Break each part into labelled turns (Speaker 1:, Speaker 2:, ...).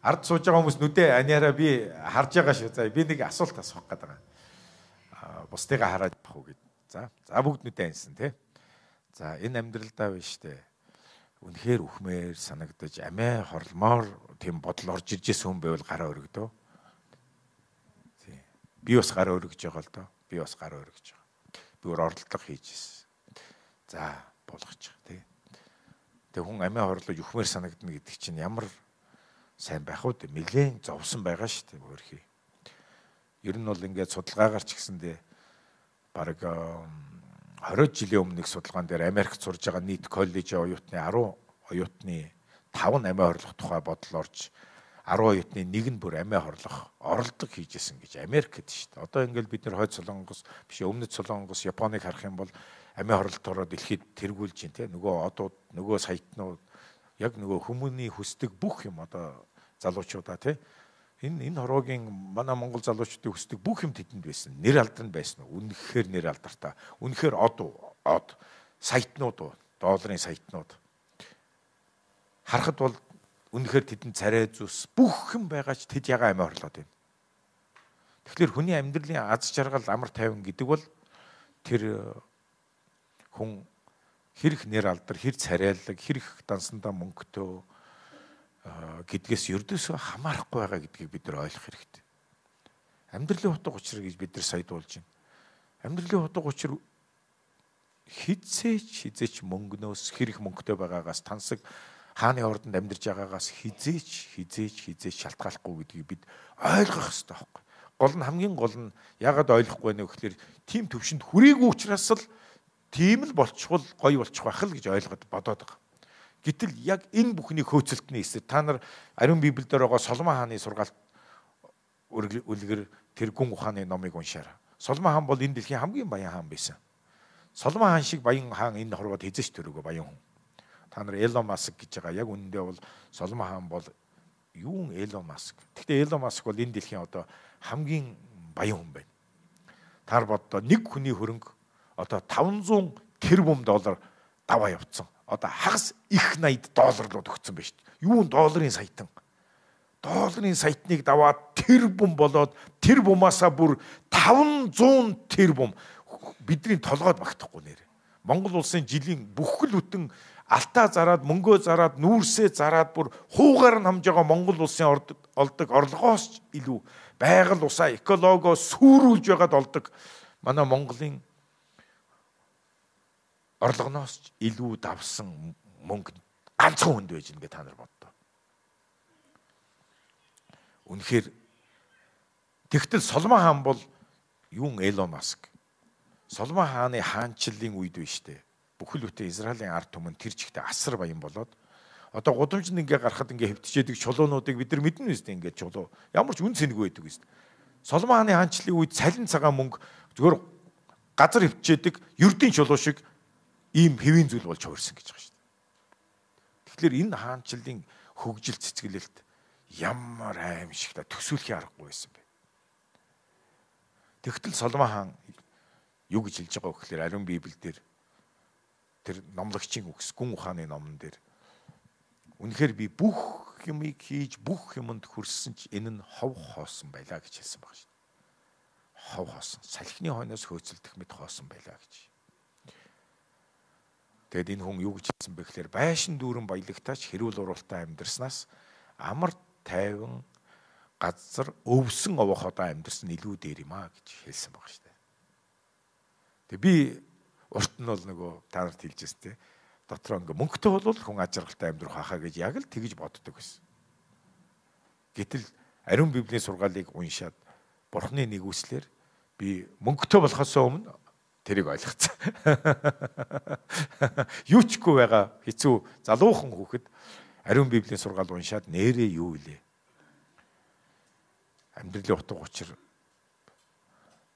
Speaker 1: Ард сууж байгаа хүмүүс нүдэ аниараа би харж байгаа шүү. За би нэг асуулт асуух гээд байгаа. Бусдыгаа хараад явах уу гэд. За бүгд нүдэ аньсан тий. За энэ амьдралдаа биш үү? Үнэхээр үхмээр санагдаж амиа хорломоор тийм бодол орж ирж исэн хүн байвал гараа өргөдөө. Тий. Би бас гараа өргөж байгаа л доо. Би бас гараа өргөж байгаа. Би өөр оролдлого хийж ирсэн. За болгочих тий. Тэг хүн амиа хорлож үхмээр санагдана гэдэг чинь ямар сайн байх вэ? Нилээн зовсон байгаа шүү дээ өөрхий. Ер нь бол ингээд судалгаагаар ч гэсэндээ бараг 20 жилийн өмнөх судалгаан дээр Америкт сурж байгаа нийт коллежийн оюутны 10 оюутны 5 нь амиа хорлох тухай бодол орж 10 оюутны 1 нь бүр амиа хорлох оролдлого хийжсэн гэж Америкт шүү дээ. Одоо ингээл бид нэр хойд Солонгос биш өмнөд Солонгос, Японыг харах юм бол амиа хорлолтоороо дэлхийд тэргүүлж чинь те нөгөө одууд, нөгөө саятнууд яг нөгөө хүмүүний хүсдэг бүх юм одоо залуучуудаа те энэ хороогийн манай Монгол залуучуудын хүсдэг бүх юм тэдэнд байсан. Нэр алдар нь байсан уу? Үнэхээр нэр алдартай. Үнэхээр од саятнууд, долларын саятнууд. Харахад бол үнэхээр тэдэнд царай зүс бүх юм байгаа ч тэд ягаа амиа хорлоод байна. Тэгэхээр хүний амьдралын аз жаргал амар тайван гэдэг бол тэр хүн хэрэг нэр алдар, хэр царайлаг, хэрэг дансандаа мөнгөтэй гэдгээс ердөөсөө хамаарахгүй байгаа гэдгийг бид нар ойлгох хэрэгтэй. Амьдралын утга учир гэж бид нар сая дуулж байна. Амьдралын утга учир хизээч мөнгнөөс хэрэг мөнгөтэй байгаагаас тансаг хааны ордонд амьдарч байгаагаас хизээч шалтгааллахгүй гэдгийг бид ойлгох хэрэгтэй байхгүй. Гол нь хамгийн гол нь яагаад ойлгохгүй вэ гэхээр тийм төвшөнд хүрээгүй учраас л тийм л болчихвол гоё болчих байх л гэж ойлгоод бодоод байгаа. Гэтэл яг энэ бүхний хөөцөлтний эсрэг та нар ариун Библиэлд байгаа Соломон хааны сургаалт үлгэр тэр гүн ухааны номыг уншаарай. Соломон хаан бол энэ дэлхийн хамгийн баян хаан байсан. Соломон хаан шиг баян хаан энэ хорвоод хэзээ ч төрөөгүй баян хүн. Та нар Элон Маск гэж байгаа. Яг үнэндээ бол Соломон хаан бол юун Элон Маск. Гэхдээ Элон Маск бол энэ дэлхийн одоо хамгийн баян хүн байна. Та нар боддоо нэг хүний хөрөнгө одоо 500 тэрбум доллар даваа явцсан. Одоо хагас их 80 долларлууд өгсөн байж шүү. Юун долларын саятан. Долларын саятныг даваад тэрбум болоод тэр бумаасаа бүр 500 тэрбум бидний толгойд багтахгүй нэр. Монгол улсын жилийн бүхэл бүтэн алтаа зараад, мөнгөө зараад, нүүрсээ зараад бүр хуугаар нь хамж байгаа Монгол улсын олдог орлогоос ч илүү байгаль усаа экологоо сүрүүлж байгаад олдог манай Монголын орлогоноос ч илүү давсан мөнгө ганцхан хүнд байж гэнэ та нар боддоо. Үнэхээр тэгтэл Соломон хаан бол юун Элон Маск. Соломон хааны хаанчлалын үед биш үү? Бүхэл бүтэн Израилийн ард түмэн тэр чигтээ асар баян болоод одоо гудамжинд ингээ гарахад ингээ хэвтчээдэг чулуунуудыг бид нар мэднэ үстэй ингээ чулуу. Ямар ч үн цэнгүй байдаг үстэй. Соломон хааны хаанчлалын үед цалин цагаан мөнгө зүгээр газар хэвтчээдэг ердийн чулуу шиг ийм хэвийн зүйл болж хувирсан гэж байгаа шүү дээ. Тэгэхээр энэ хаанчлалын хөгжил цэцгэлэлт ямар аимшигтай төсөөлхийн аргагүй байсан бэ. Тэгтэл Соломон хаан юу гэж хэлж байгаа вэ гэхээр ариун Библиэлд тэр номлогчийн үгс гүн ухааны номон дээр үнэхээр би бүх юмыг хийж бүх юмд хүрсэн ч энэ нь хов хоосон байлаа гэж хэлсэн байгаа шүү дээ. Хов хоосон. Салхины хойноос хөөцөлдөх мэт хоосон байлаа гэж. Тэгэд энэ хүн юу гэж хэлсэн бэ гэхээр байшин дүүрэн баялагтаач хэрүүл уруултай амьдарснаас амар тайван газар өвсөн овооходоо амьдарсан илүү дээр юм а гэж хэлсэн байгаа шүү дээ. Тэг би урт нь бол нөгөө та нарт хэлжсэн те дотроо ингээ мөнгөтэй бол хүн аз жаргалтай амьдрах хахаа гэж яг л тэгж боддог байсан. Гэтэл ариун Библийн сургаалыг уншаад Бурхны нэгүслэр би мөнгөтэй болохоос өмнө тэрийг ойлгоцсон. Юу ч хгүй байгаа хэцүү залуухан хүүхэд ариун Библийн сургаал уншаад нэрээ юу илээ. Амьдралын утга учир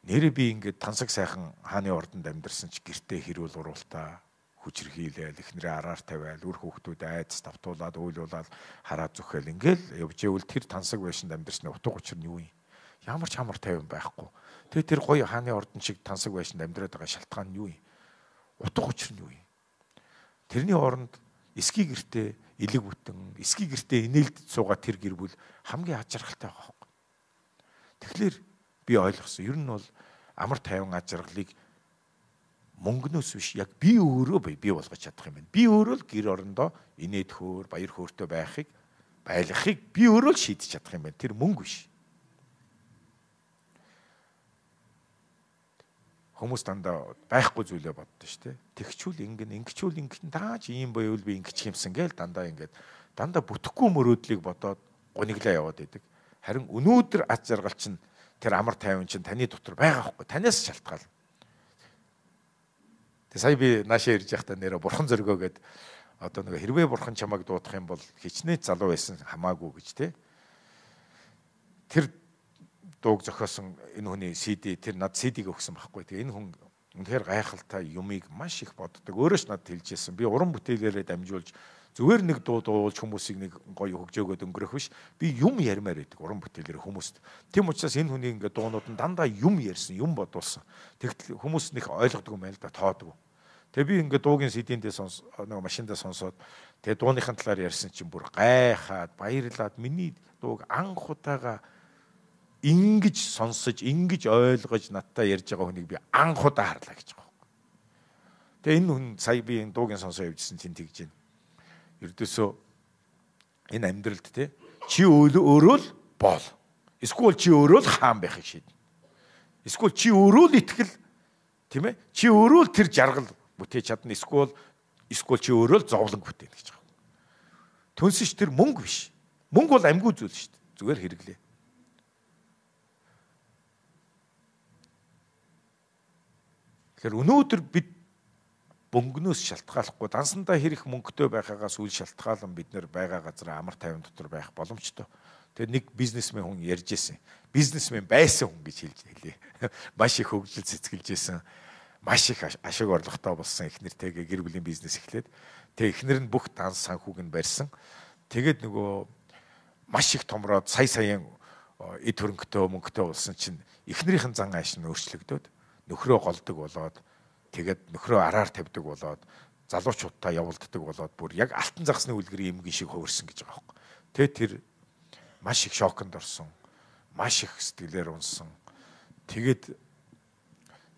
Speaker 1: нэрээ би ингээд тансаг сайхан хааны ордонд амьдарсан ч гэртээ хэрүүл уруултаа хүчирхийлээл эхнэрээ араар тавиал үр хүүхдүүд айдас давтуулаад уйлуулаад хараа зүхэл ингээл явж ивэл тэр тансаг байшинд амьдарсны утга учир нь юу юм? Ямар ч амар тайван байхгүй. Тэгээ тэр гоё хааны ордон шиг тансаг байшинд амьдраад байгаа шалтгаан нь юу юм? Утга учир нь юу юм? Тэрний оронд эсгий гэртээ элэг бүтэн эсгий гэртээ инээлдэж суугаа тэр гэр бүл хамгийн аз жаргалтай байгаа байхгүй. Тэгэхээр би ойлгосон. Ер нь бол амар тайван аз жаргалыг мөнгнөөс биш яг би өөрөө бий болгож чадах юм байна. Би өөрөө л гэр орондоо инээд хөөр, баяр хөөртэй байхыг, байлгахыг би өөрөө л шийдэж чадах юм байна. Тэр мөнгө биш. Хүмүүс дандаа байхгүй зүйлээ боддоо шүү дээ. Тэгчүүл ингэн, ингэчүүл ингэн тааж ийм буйвал би ингэчих юмсан гээл дандаа ингээд дандаа бүтэхгүй мөрөөдлийг бодоод гуниглаа яваад идэг. Харин өнөөдөр аз жаргал чинь тэр амар тайван чинь таны дотор байгаа байхгүй. Танаас шалтгаална. Тэг сая би наашаа ирж байхдаа нэрэ бурхан зөргөө гээд одоо нэг хэрвээ бурхан чамайг дуудах юм бол хичнээн залуу байсан хамаагүй гэж те. Тэр дууг зохиосон энэ хүний CD тэр над CD-г өгсөн байхгүй. Тэгээ энэ хүн үнэхээр гайхалтай юмыг маш их боддог. Өөрөө ч надад хэлжсэн. Би уран бүтээлээрээ дамжуулж зүгээр нэг дуу дуулж хүмүүсийг нэг гоё хөгжөөгөөд өнгөрөх биш. Би юм ярмаар байдаг уран бүтээлээр хүмүүст. Тийм учраас энэ хүний ингээд дуунууд нь дандаа юм ярьсан, юм бодуулсан. Тэгтэл хүмүүс нэх ойлгодог юм байл да, тоодог. Тэгээ би ингээд дуугийн CD-ндээ сонс нэг машиндаа сонсоод тэгээ дууныхын талаар ярьсан чинь бүр гайхаад баярлаад миний дууг анх удаага ингэж сонсож, ингэж ойлгож надтай ярьж байгаа хүнийг би анх удаа харлаа гэж байгаа юм. Тэгээ энэ хүн сая би энэ дуугийн сонсоо явжсэн чинь тэгж байна. Ердөөсөө энэ амьдралд те чи өөрөө л бол. Эсвэл чи өөрөө л хаан байхыг шийднэ. Эсвэл чи өөрөө л итгэл, тийм ээ? Чи өөрөө л тэр жаргал бүтээж чадна. Эсвэл чи өөрөө л зовлон бүтээнэ гэж байгаа. Түнсэж тэр мөнгө биш. Мөнгө бол амьгүй зүйл шүү дээ. Зүгээр хэрэглээ. Тэгэхээр өнөөдөр бид мөнгнөөс шалтгааллахгүй дансандаа хэрэг мөнгөтэй байхаагаас үл шалтгаалan бид нэр байгаа газар амар тайван дотор байх боломжтой. Тэгэхээр нэг бизнесмен хүн ярьж исэн. Бизнесмен байсан хүн гэж хэлж хэлье. Маш их хөгжил цэцгэлж исэн. Маш их ашиг орлоготой болсон эхнэртэйгээ гэр бүлийн бизнес эхлээд тэгээ эхнэр нь бүх данс санхүүг нь барьсан. Тэгээд нөгөө маш их томроод сая саяын эд хөрөнгөтэй мөнгөтэй болсон чинь эхнэрийнхэн зан ааш нь өөрчлөгдөөд нөхрөө голдог болоод тэгээд нөхрөө араар тавьдаг болоод залуучуудтай явуулддаг болоод бүр яг алтан загасны үлгэрийн эмгэн шиг хувирсан гэж байгаа байхгүй. Тэгээд тэр маш их шоконд орсон. Маш их сэтгэлээр унсан. Тэгээд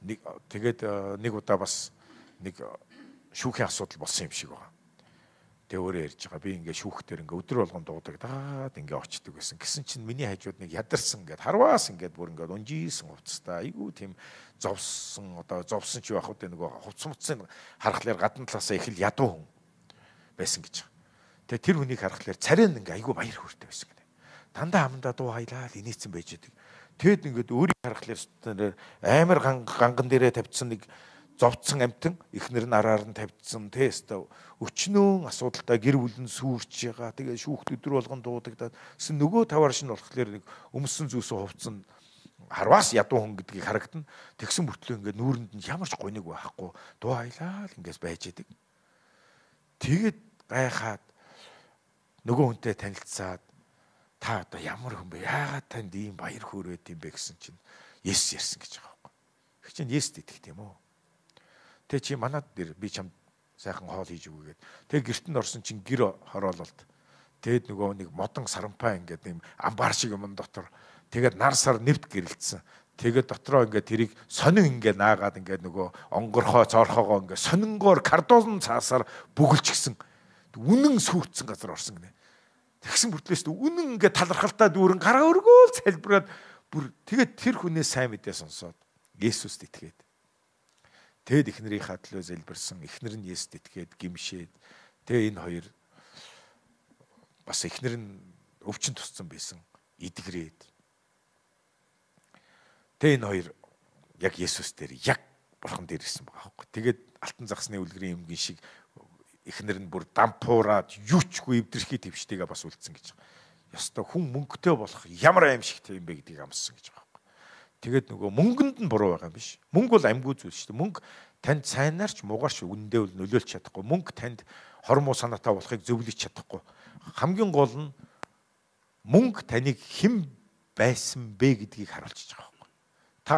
Speaker 1: нэг удаа бас нэг шүүхийн асуудал болсон юм шиг байгаа. Тэгээ өөрөө ярьж байгаа. Би ингээ шүүхтэр ингээ өдөр болгон дуудагдаад ингээ очдөг байсан. Гэсэн чинь миний хажууд нэг ядарсан ингээд харваас ингээд бүр ингээд унжийсэн хувцастай. Айгуу тийм зовсон одоо зовсон ч байх үү нөгөө хувцас муцсын харахлаар гадна талаасаа их л ядуу хүн байсан гэж. Тэгээ тэр хүнийг харахлаар царай нь ингээ айгуу баяр хөөртэй байсан гэнэ. Дандаа амандаа дуу хаялаа л инээцэн байж байдаг. Тэгэд ингээд өөрийг харахлаар амар ганган дээрээ тавьчихсан нэг зовцсон амтан эхнэр нь араар нь тавьдсан тэ өстө өчнөөн асуудалтай гэр бүл нь сүрч байгаа. Тэгээ шүүхт өдөр болгон дуудагдаад гэсэн нөгөө таваар шин болохоор нэг өмссөн зүйлсээ хувцсан харваас ядуу хүн гэдгийг харагдана. Тэгсэн мөртлөө ингээд нүүрэнд нь ямар ч гуниг байхгүй дуу аялаа л ингээс байж идэг. Тэгээд гайхаад нөгөө хүнтэй танилцаад та одоо ямар хүн бэ? Яагаад танд ийм баяр хөөр байд юм бэ гэсэн чинь Есүс ярьсан гэж байгаа байхгүй. Тэг чинь Есүст итгэх юм уу? Тэ чи манад дэр би чамд сайхан хоол хийж өгье гэд. Тэг гэрт нь орсон чинь гэр хороололт. Тэгэд нөгөө нэг модон сарампай ингээд юм амбар шиг юм дотор. Тэгээд нар сар нэвт гэрэлтсэн. Тэгээд дотроо ингээд тэрийг сонин ингээд наагаад ингээд нөгөө онгорхоо цоорхоогоо ингээд сонингоор кардон цаасаар бүгэлчихсэн. Үнэн сүрцэн газар орсон гинэ. Тэгсэн бүртлээс үнэн ингээд талархалтай дүүрэн гараа өргөөл залбираад бүр тэгээд тэр хүнээс сайн мэдээ сонсоод Есүст итгээд. Тэгэд эхнэрийнхээ төлөө залбирсан, эхнэр нь Есүст итгээд гимшээд тэгээ энэ хоёр бас эхнэр нь өвчин тусцсан байсан, эдгрээд. Тэгээ энэ хоёр яг Есүс дээр яг бурхан дээр ирсэн байгаа байхгүй. Тэгээд алтан загасны үлгэрийн эмгэн шиг эхнэр нь бүр дампуураад юучгүй эвдэрхий твштэйгээ бас үлдсэн гэж байгаа. Ёстой хүн мөнгөтэй болох ямар аимшигтэй юм бэ гэдгийг амссан гэж байгаа. Тэгээд нөгөө мөнгөнд нь буруу байгаа юм биш. Мөнгө бол амьгүй зүйл шүү дээ. Мөнгө танд сайнаар ч муугаар ч үнэндээ бол нөлөөлж чадахгүй. Мөнгө танд хор муу санаатай болохыг зөвлөж чадахгүй. Хамгийн гол нь мөнгө таныг хэн байсан бэ гэдгийг харуулж байгаа байхгүй. Та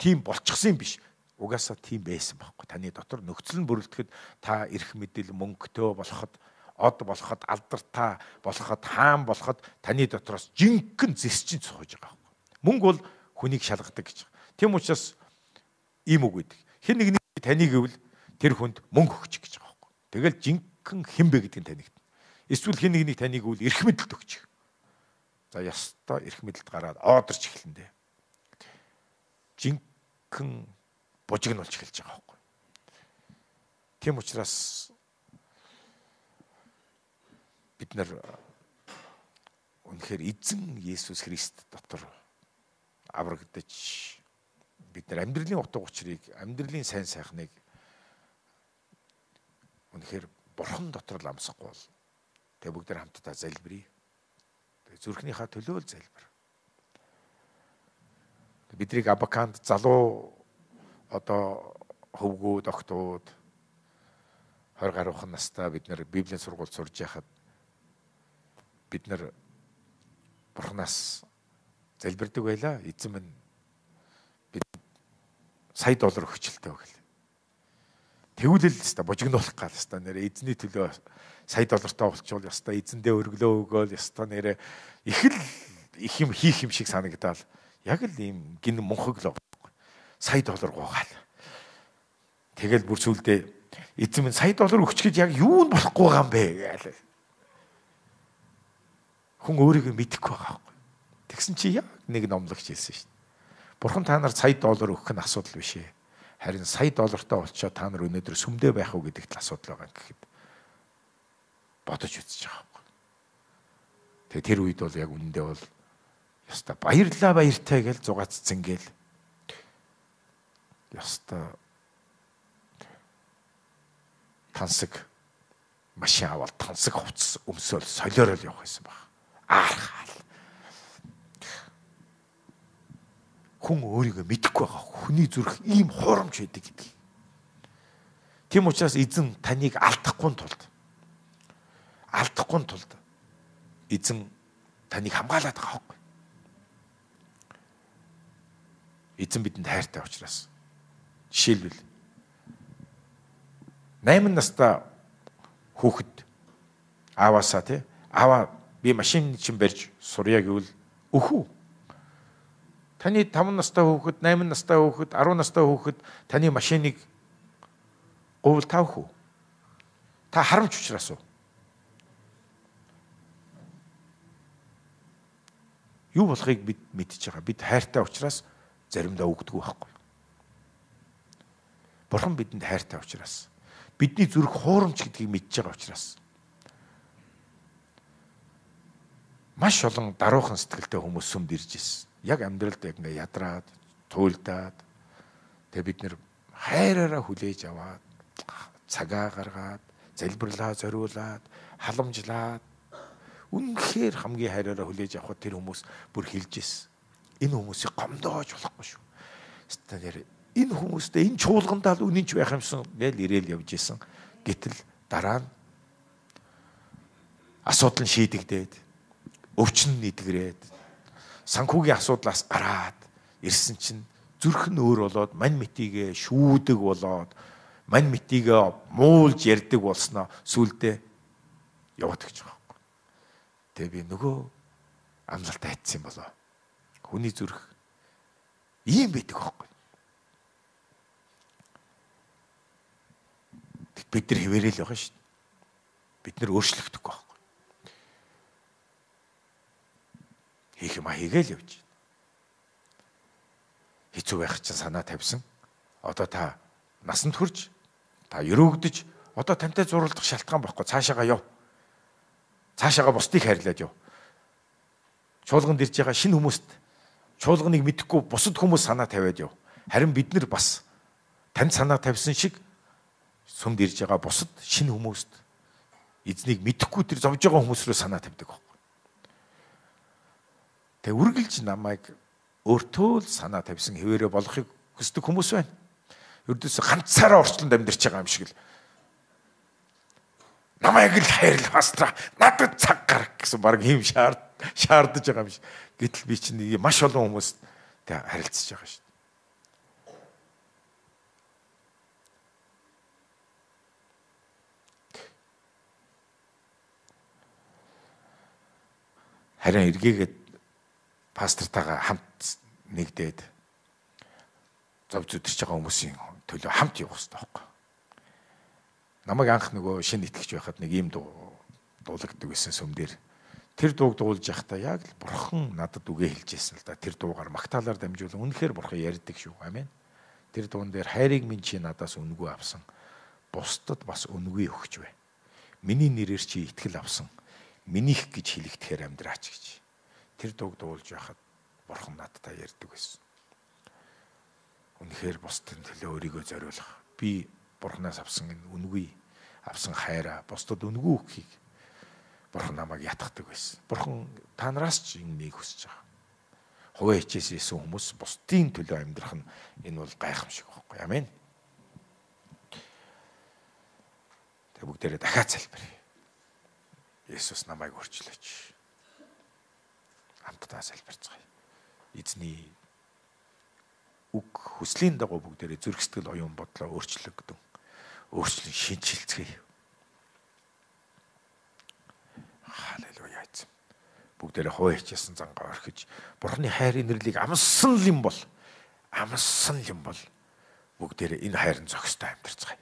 Speaker 1: тийм болчихсон юм биш. Угаасаа тийм байсан байхгүй. Таны дотор нөхцөл нь бүрэлдэхэд та эрх мэдэл мөнгөтэй болоход од болоход, алдартай болоход, хаан болоход таны дотроос жинхэнэ зэс чинь цухаж байгаа байхгүй. Мөнгө бол хүнийг шалгадаг гэж. Тийм учраас ийм үг гэдэг. Хэн нэгний таныг гэвэл тэр хүнд мөнгө өгч гэж байгаа байхгүй. Тэгэл жинхэнэ хэн бэ гэдгийг танигдана. Эсвэл хэн нэгнийг таныг гэвэл эрх мэдэлд өгч. За ёстой эрх мэдэлд гараад оодорч эхэлнэ дээ. Жинхэнэ бужиг нь болж эхэлж байгаа байхгүй. Тийм учраас бид нар үнэхээр эзэн Есүс Христ дотор аврагдаж бид нар амьдралын утга учирыг, амьдралын сайн сайхныг үнэхээр Бурхан дотор л амсахгүй бол тэгээ бүгд хамтдаа залбирая. Тэгээ зүрхнийхаа төлөө л залбир. Бидрийг Абаканд залуу одоо хөвгүүд, октод 20 гаруйхан настай бид нар Библийн сургуульд сурж байхад бид нар Бурханаас залбирдаг байлаа. Эзэн минь бид сая доллар өгчлээ гэл. Тэгвэл л өстой бужигнуулах гал өстой нэрээ эзний төлөө сая доллартай болчвол өстой эзэндээ өргөлөө өгөөл өстой нэрээ их л их юм хийх юм шиг санагдаал. Яг л ийм гин мунхаг л сая доллар гоогаал. Тэгэл бүр сүлдээ эзэн минь сая доллар өгч гэж яг юу нь болохгүй байгаа юм бэ гээл. Хүн өөрийгөө мэдэхгүй байгаа байхгүй. Тэгсэн чи яг нэг номлогч хэлсэн шүү дээ. Бурхан та нар сая доллар өгөх нь асуудал биш ээ. Харин сая доллартай болчоод та нар өнөөдөр сүмдээ байх уу гэдэгт л асуудал байгаа гэхэд бодож үзэж байгаа байхгүй. Тэгээ тэр үед бол яг үнэндээ бол ёстой баярлаа баяртай гэж зугац цэнгээл ёстой тансаг машин аваад тансаг хувцас өмсөөл солиорол явах байсан баг. Аархаал. Хүн өөрийгөө мэдэхгүй байгаа. Хүний зүрх ийм хуурамч байдаг гэдэг. Тийм учраас эзэн таныг алдахгүй тулд эзэн таныг хамгаалаад байгаа байхгүй. Эзэн бидэнд хайртай учраас. Жишээлбэл 8 настай хүүхэд ааваасаа тий аава би машин чинь барьж сурья гэвэл өхүү. Таны 5 настай хүүхэд, 8 настай хүүхэд, 10 настай хүүхэд таны машиныг говьл та өхүү. Та харамч учраас уу? Юу болохыг бид мэдж байгаа. Бид хайртай учраас заримдаа өгдөг байхгүй. Бурхан бидэнд хайртай учраас, бидний зүрх хуурамч гэдгийг мэдж байгаа учраас маш олон даруухан сэтгэлтэй хүмүүс сүмд ирж ирсэн. Яг амьдралд яг ингээ ядраад, туйлдаад тэгээ бид нэр хайраараа хүлээж аваад, цагаа гаргаад, залбирлаа зориулаад, халамжлаад үнэхээр хамгийн хайраараа хүлээж авахд тэр хүмүүс бүр хэлж ирсэн. Энэ хүмүүсийг гомдоож болохгүй шүү. Нэр энэ хүмүүстэй энэ чуулгандаа л үнэнч байх юмсан гээл ирээл явж исэн. Гэтэл дараа нь асуудал нь шийдэгдээд, өвчин нь эдгэрээд, санхүүгийн асуудлаас гараад ирсэн чинь зүрх нь өөр болоод мань мэтигээ шүүдэг болоод мань мэтигээ муулж ярьдаг болсноо сүулдэ яваад гэж байгаа байхгүй. Тэгээ би нөгөө амлалтаа хайцсан болоо. Хүний зүрх ийм байдаг байхгүй. Бид нар хэвээрэл байгаа шүү дээ. Бид нар өөрчлөгдөхгүй байхгүй. Хийх юм а хийгээл явж байна. Хэцүү байх чинь санаа тавьсан. Одоо та насанд хүрч, та өрөөгдөж, одоо тантай зурлах шалтгаан байхгүй. Цаашаага яв. Цаашаага бусдыг хайрлаад яв. Чуулганд ирж байгаа шинэ хүмүүст чуулганыг мэдэхгүй бусад хүмүүс санаа тавиад яв. Харин бид нар бас танд санаа тавьсан шиг сүмд ирж байгаа бусад шинэ хүмүүст эзнийг мэдэхгүй тэр зовж байгаа хүмүүс рүү санаа тавьдаг байхгүй. Тэгээ үргэлж намайг өөртөө л санаа тавьсан хэвээрээ болохыг хүсдэг хүмүүс байна. Ердөөс ганцаараа орчлонд амьдарч байгаа юм шиг л намайг л хайрл пастра надад цаг гарга гэсэн баг ийм шаардаж байгаа юм шиг. Гэтэл би чинь маш олон хүмүүст тэг харилцаж байгаа шүү. Харин эргээгээд пастортайгаа хамт нэгдээд зов зүдэрч байгаа хүмүүсийн төлөө хамт явах хэрэгтэй байхгүй. Намайг анх нөгөө шинэ итгэж байхад нэг ийм дуу дуулагддаг байсан сүм дээр. Тэр дууг дуулж байхдаа яг л бурхан надад үгээ хэлж байсан л да. Тэр дуугаар магтаалаар дамжуулан үнэхээр бурхан ярьдаг шүү. Амен. Тэр дуун дээр хайрыг минь чи надаас үнэгүй авсан. Бусдад бас үнэгүй өгч бай. Миний нэрээр чи итгэл авсан. Минийх гэж хэлэгдэхээр амьдраач гэж. Тэр дууг дуулж байхад бурхан надтай ярьдаг байсан. Үнэхээр бусдын төлөө өөрийгөө зориулах. Би бурханаас авсан энэ үнэгүй авсан хайраа бусдад үнэгүй өгөхийг бурхан намайг ятгахдаг байсан. Бурхан та нараас ч энийг хүсэж байгаа. Хувиа хичээс исэн хүмүүс бусдын төлөө амьдрах нь энэ бол гайхамшиг байхгүй. Амен. Тэг бүгдээрээ дахиад залбирая. Есүс намайг өөрчлөөч. Хамтдаа залбирцгаая. Эзний үг хүслийн дагуу бүгдээрээ зүрх сэтгэл оюун бодлоо өөрчлөгдөн. Өөрчлөн шинчилцгээе. Халелуя эзэн. Бүгдээрээ хувиа хичээсэн зангаа орхиж Бурхны хайрын нэрлийг амссан л юм бол амссан л юм бол бүгдээрээ энэ хайрын зохистой амьдарцгаая.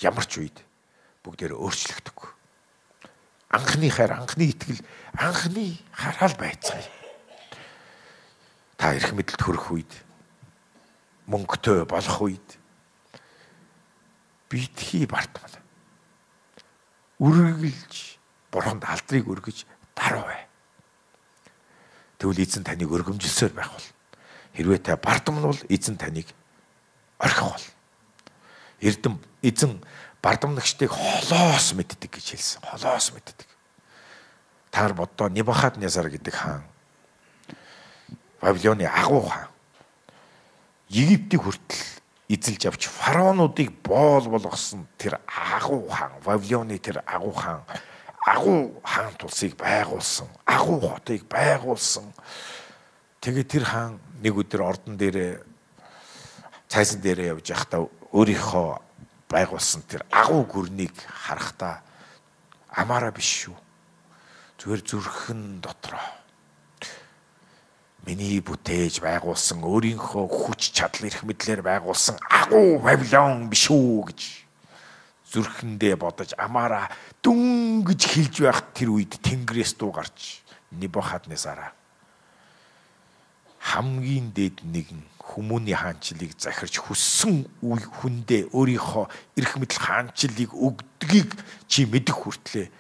Speaker 1: Ямар ч үед бүгдээрээ өөрчлөгдөг. Анхны хайр, анхны итгэл, анхны хараал байцгаая. Та эрх мэдэлд хүрэх үед, мөнгөтэй болох үед битгий бартмал. Үргэлж бурханд алдрыг өргөж даруй бай. Тэгвэл эзэн таныг өргөмжилсөөр байх бол. Хэрвээ та бардамнал эзэн таныг орхих бол. Эрдэм эзэн бардамнагчдыг холоос мэддэг гэж хэлсэн. Холоос мэддэг. Та нар боддоо Небухаднезар гэдэг хаан, Вавилоны агуу хаан, Египтийг хүртэл эзэлж авч фараонуудыг боол болгосон тэр агуу хаан, Вавилоны тэр агуу хаан, агуу хаан тулсыг байгуулсан, агуу хотыг байгуулсан. Тэгээ тэр хаан нэг өдөр ордон дээрээ цайсан дээрээ явж байхдаа өөрийнхөө байгуулсан тэр агуу гүрнийг харахтаа амаараа биш шүү. Зүгээр зүрхэн дотроо миний бүтээж байгуулсан өөрийнхөө хүч чадал эрх мэдлээр байгуулсан агуу Вавилон биш үү гэж зүрхэндээ бодож амаараа дүн гэж хэлж байх тэр үед тэнгэрээс дуу гарч Небухаднезараа хамгийн дээд нэгэн хүмүүний хаанчлалыг захирч хүссэн хүндээ өөрийнхөө эрх мэдэл хаанчлалыг өгдгийг чи мэдэх хүртлээ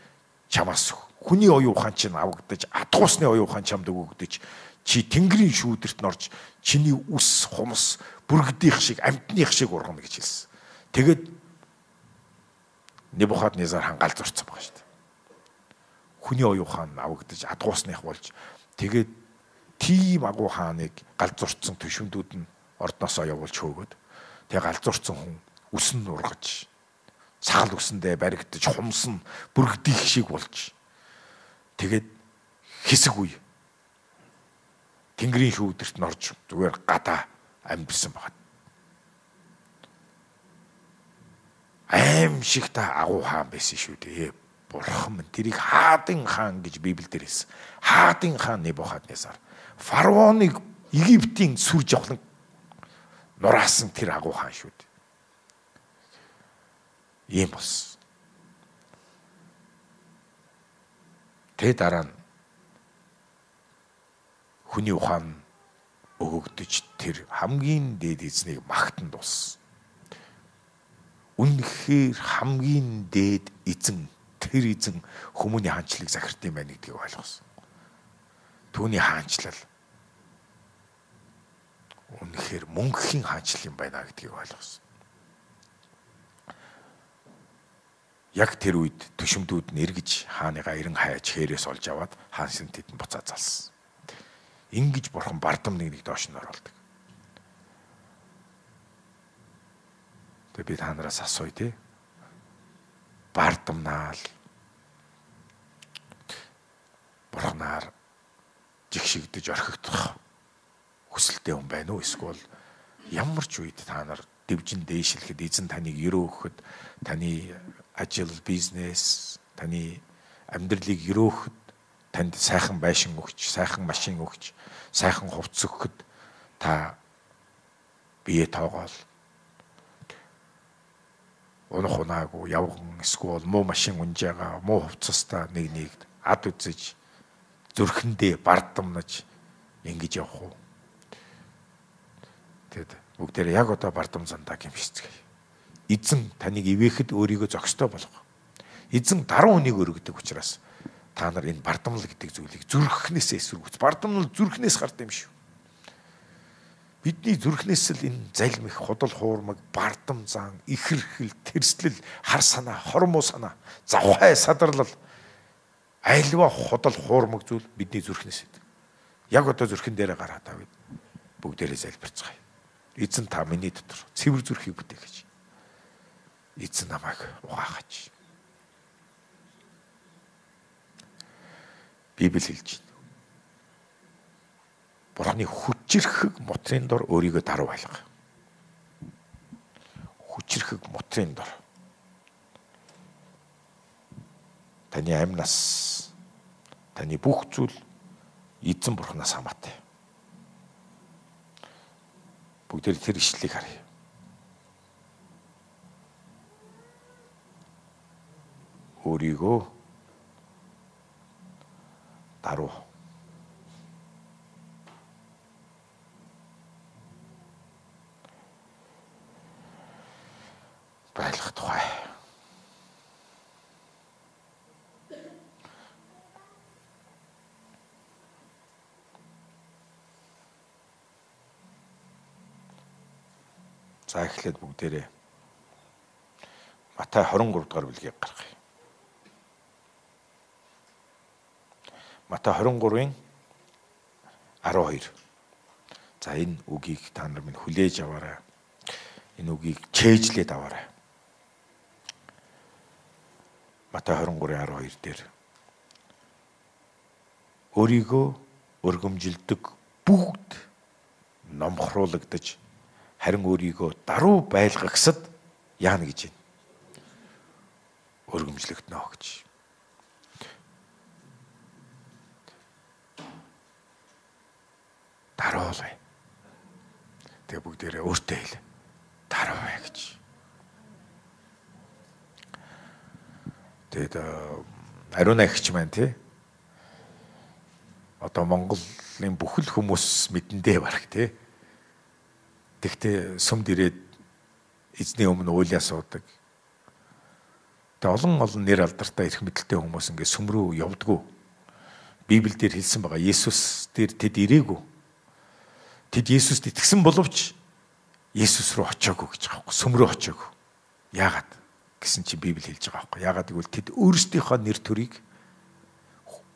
Speaker 1: чамаас хүний оюун ухаан чинь авагдаж, адгуусны оюун ухаан чамд өгөгдөж, чи тэнгэрийн шүүдэрт норж чиний үс хумс бүргэдийнх шиг амьтных шиг ургана гэж хэлсэн. Тэгээд Небухаднезар хаан гал зурцсан байгаа шүү дээ. Хүний оюун ухаан авагдаж адгуусных болж тэгээд тийм агуу хааныг гал зурцсан төшөмдүүд нь ордноосоо явуулж хөөгөөд тэгээ гал зурцсан хүн үс нь ургаж цагал үсэндээ баригдаж хумс нь бүргэдийнх шиг болж тэгээд хэсэг үе тэнгэрийн шүүдэрт норж зүгээр гадаа амьдсан байгаа. Аим шиг та агуу хаан байсан шүү дээ. Бурхан минь тэрийг хаадын хаан гэж Библиэлд хэлсэн. Хаадын хаан Небухаднезар. Фараоныг Египтийн сүр жавхлан нураасан тэр агуу хаан шүү дээ. Ийм болсон. Тэ дараа нь хүний ухаан өгөгдөж тэр хамгийн дээд эзнийг магтан дууссан. Үнэхээр хамгийн дээд эзэн тэр эзэн хүмүүний хаанчлалыг захирд юм байна гэдгийг ойлгосон. Түүний хаанчлал үнэхээр мөнхийн хаанчлал юм байна гэдгийг ойлгосон. Яг тэр үед төшөмдүүд нь эргэж хааныгаа эрен хайж хээрээс олж аваад хаан сэнтэд нь буцаад залсан. Ингэж бурхан бардам нэг доош нь оруулдаг. Тэгээ би та нараас асууя тий. Бардамнаал бурханаар жигшигдэж орхигдох хүсэлтэй хүн байна уу? Эсвэл ямар ч үед та нар Дэвжин дээшилэхэд, эзэн таныг өрөөхөд, таны ажил, бизнес, таны амьдралыг өрөөхөд, танд сайхан байшин өгч, сайхан машин өгч, сайхан хувцас өгөхөд та бие тоогоол унах унаагүй явган эсвэл муу машин унж байгаа, муу хувцастай нэг нэг ад үзэж зүрхэндээ бардамнаж ингэж явах уу? Тэгэд бүгдээрээ яг одоо бардам зандаа гэмшицгээе. Эзэн таныг ивэхэд өөрийгөө зохистой болго. Эзэн даруй хүнийг өргөдөг учраас та нар энэ бардамнал гэдэг зүйлийг зүрхнээсээ эсэргүүц. Бардамнал зүрхнээс гард юм шүү. Бидний зүрхнээс л энэ залмих, худал хуурмаг, бардам зан, ихэрхэл, тэрслэл, хар санаа, хормоо санаа, завхай садарлал, альва худал хуурмаг зүйл бидний зүрхнээс идэг. Яг одоо зүрхэн дээрээ гараа та бид бүгдээрээ залбирцгаая. Эзэн та миний дотор цэвэр зүрхийг бүтээгэж. Эзэн намайг угаагаач. Библи хэлж байна. Бурхны хүчирхэг мутрын дор өөрийгөө даруй байлга. Хүчирхэг мутрын дор. Таны амь нас, таны бүх зүйл эзэн Бурханаас хамаатай. Бүгдээр тэр ишлэлийг харъя. Өөрийгөө даруй. Байлгах тухай. За эхлээд бүгдээрээ Матай 23 дугаар бүлгийг гаргая. Матай 23-ын 12. За энэ үгийг та нар минь хүлээж аваарай. Энэ үгийг чэйжлээд аваарай. Матай 23-ын 12 дээр өөрийгөө өргөмжилдөг бүгд номхруулагдаж харин өөрийгөө даруй байлгагсад яана гэж байна? Өргөмжлөгдөнө гэж. Даруй бай. Тэгээ бүгдээрээ өөртөө хэл. Даруй бай гэж. Тэгээд ариун эгч маань тий. Одоо Монголын бүхэл хүмүүс мэдэндээ бараг тий. Тэгтээ сүмд ирээд эзний өмнө уйлаа суудаг. Тэгээ олон нэр алдартай эрх мэдэлтэй хүмүүс ингээд сүм рүү явдггүй. Библиэлд хэлсэн байгаа. Есүс дээр тэд ирээгүй. Тэд Есүст итгэсэн боловч Есүс рүү очиагүй гэж байгаа байхгүй. Сүм рүү очиагүй. Яагаад гэсэн чи Библи хэлж байгаа байхгүй. Яагаад гэвэл тэд өөрсдийнхөө нэр төрийг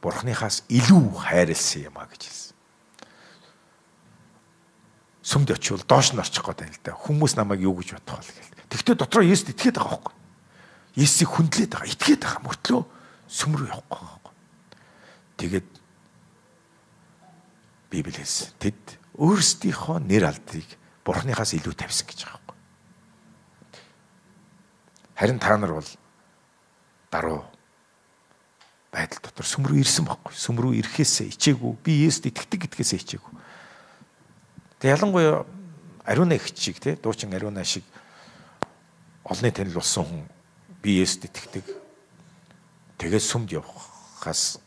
Speaker 1: Бурхныхаас илүү хайрлсан юм а гэж хэлсэн. Сүмд очивол доош нь орчих гээд байна л да. Хүмүүс намайг юу гэж бодох вэ гэл. Тэгтээ дотроо Есүст итгээд байгаа байхгүй. Есүсийг хүндлээд байгаа, итгээд байгаа мөртлөө сүм рүү явахгүй байгаа байхгүй. Тэгээд Библи хэлсэн. Тэд өөрсдийнхөө нэр алдрыг Бурхныхаас илүү тавьсан гэж байгаа байхгүй. Харин та нар бол даруй байдал дотор сүм рүү ирсэн байхгүй. Сүм рүү ирэхээсээ ичээгүй. Би Есүст итгэдэг гэдгээсээ ичээгүй. Тэгээ ялангуяа ариун эгч шиг тий дуучин ариун шиг олонний танил болсон хүн би Есүст итгэдэг. Тэгээд сүмд явахаас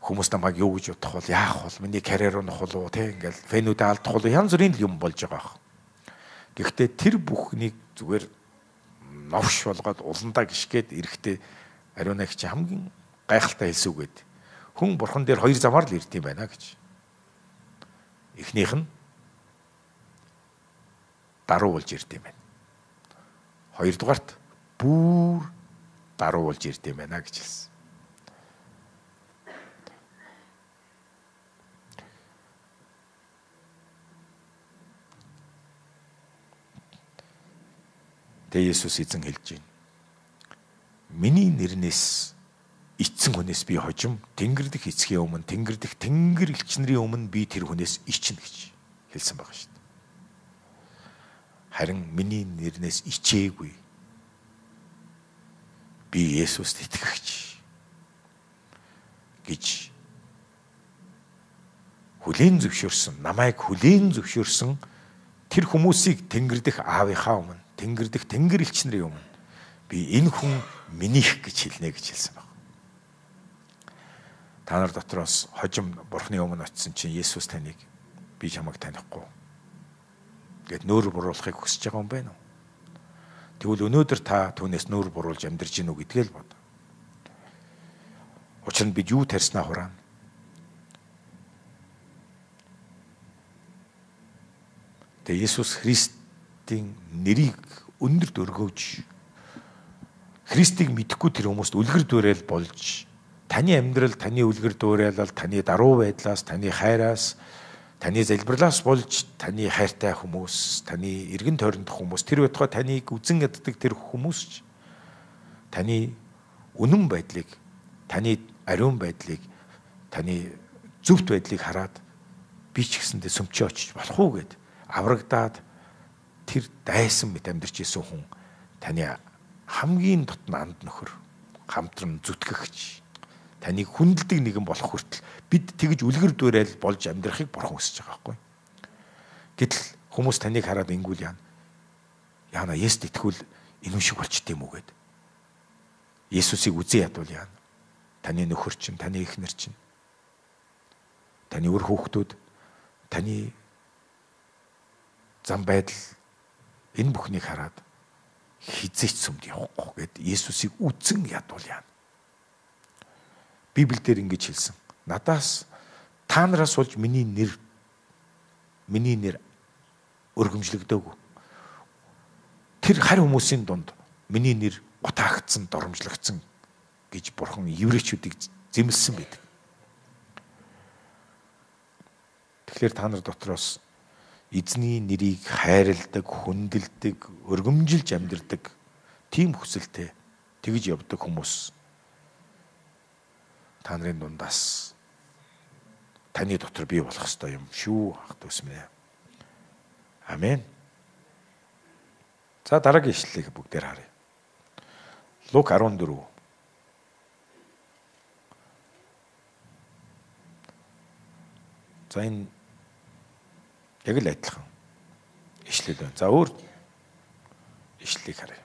Speaker 1: хүмүүс намайг юу гэж бодох бол яах бол миний карьер унах болов тий ингээл фэнүүдээ алдах болов янз бүрийн юм болж байгаа байх. Гэхдээ тэр бүхнийг зүгээр новш болгоод уландаа гიშгээд эрэхтэй ариун эгч хамгийн гайхалтай хэлсэн үг гээд хүн бурхан дээр хоёр замаар л ирд юм байна гэж. Эхнийх нь даруй болж ирд юм байна. Хоёрдугаарт бүр даруй болж ирд юм байна гэж хэлсэн. Тэгээ Есүс эзэн хэлж байна. Миний нэрнээс ичсэн хүнээс би хожим, тэнгэр дэх эцгийн өмнө, тэнгэр дэх тэнгэр элч нарын өмнө би тэр хүнээс ичнэ гэж хэлсэн байгаа шүү дээ. Харин миний нэрнээс ичээгүй. Би Есүст итгэгч гэж хүлээн зөвшөөрсөн, намайг хүлээн зөвшөөрсөн тэр хүмүүсийг Тэнгэр дэх аавынхаа өмнө, Тэнгэр дэх Тэнгэр элч нарын өмнө би энэ хүн минийх гэж хэлнэ гэж хэлсэн баг. Та нар дотроос хожим Бурхны өмнө очисон чинь Есүс таныг би чамайг танихгүй гэд нүүр буруулахыг хүсэж байгаа юм байна уу? Тэгвэл өнөөдөр та түүнээс нүүр буруулж амьдарч гинүү гэдгээ л бод. Учир нь бид юу тарьснаа хураана. Тэгээ Есүс Христийн нэрийг өндөрт өргөөж Христийг мэдэхгүй тэр хүмүүст үлгэр дуурайл болж таны амьдрал, таны үлгэр дуурайлал, таны даруй байдлаас, таны хайраас, таны залбирлаас болж таны хайртай хүмүүс, таны эргэн тойрондох хүмүүс, тэр байтугай таныг үзен яддаг тэр хүмүүс ч таны үнэн байдлыг, таны ариун байдлыг, таны зөвхт байдлыг хараад би ч гэсэндээ сүмчээ очиж болох уу гэд аврагдаад тэр дайсан мэт амьдарч исэн хүн таны хамгийн дотн анд нөхөр, хамтран зүтгэгч, таныг хүндэлдэг нэгэн болох хүртэл бид тэгж үлгэр дуурайл болж амьдрахыг Бурхан хүсэж байгаа байхгүй. Гэтэл хүмүүс таныг хараад ингүүл яана. Яана Есүст итгэвэл энэ шиг болчт юм уу гэд. Есүсийг үзэн ядвал яана. Таны нөхөр чинь, таны эхнэр чинь, таны үр хүүхдүүд, таны зам байдал энэ бүхнийг хараад хизээч сүмд явахгүй гэд Есүсийг үзэн ядвал яана. Библиэлд ингэж хэлсэн. Надаас та нараас болж миний нэр өргөмжлөгдөөгүй. Тэр харь хүмүүсийн дунд миний нэр гутаагдсан, доромжлогдсон гэж Бурхан еврейчүүдийг зэмлсэн байдаг. Тэгэхээр та нар дотроос эзний нэрийг хайрладаг, хүндэлдэг, өргөмжилж амьдардаг тийм хүсэлтэй тэгж явдаг хүмүүс та нарын дундаас таны дотор бий болох ёстой юм шүү, ах дүүс минь. Амен. За дараагийн ишлэлийг бүгдээр харъя. Лук 14. За энэ яг л адилхан ишлэл байна. За өөр ишлэлийг харъя.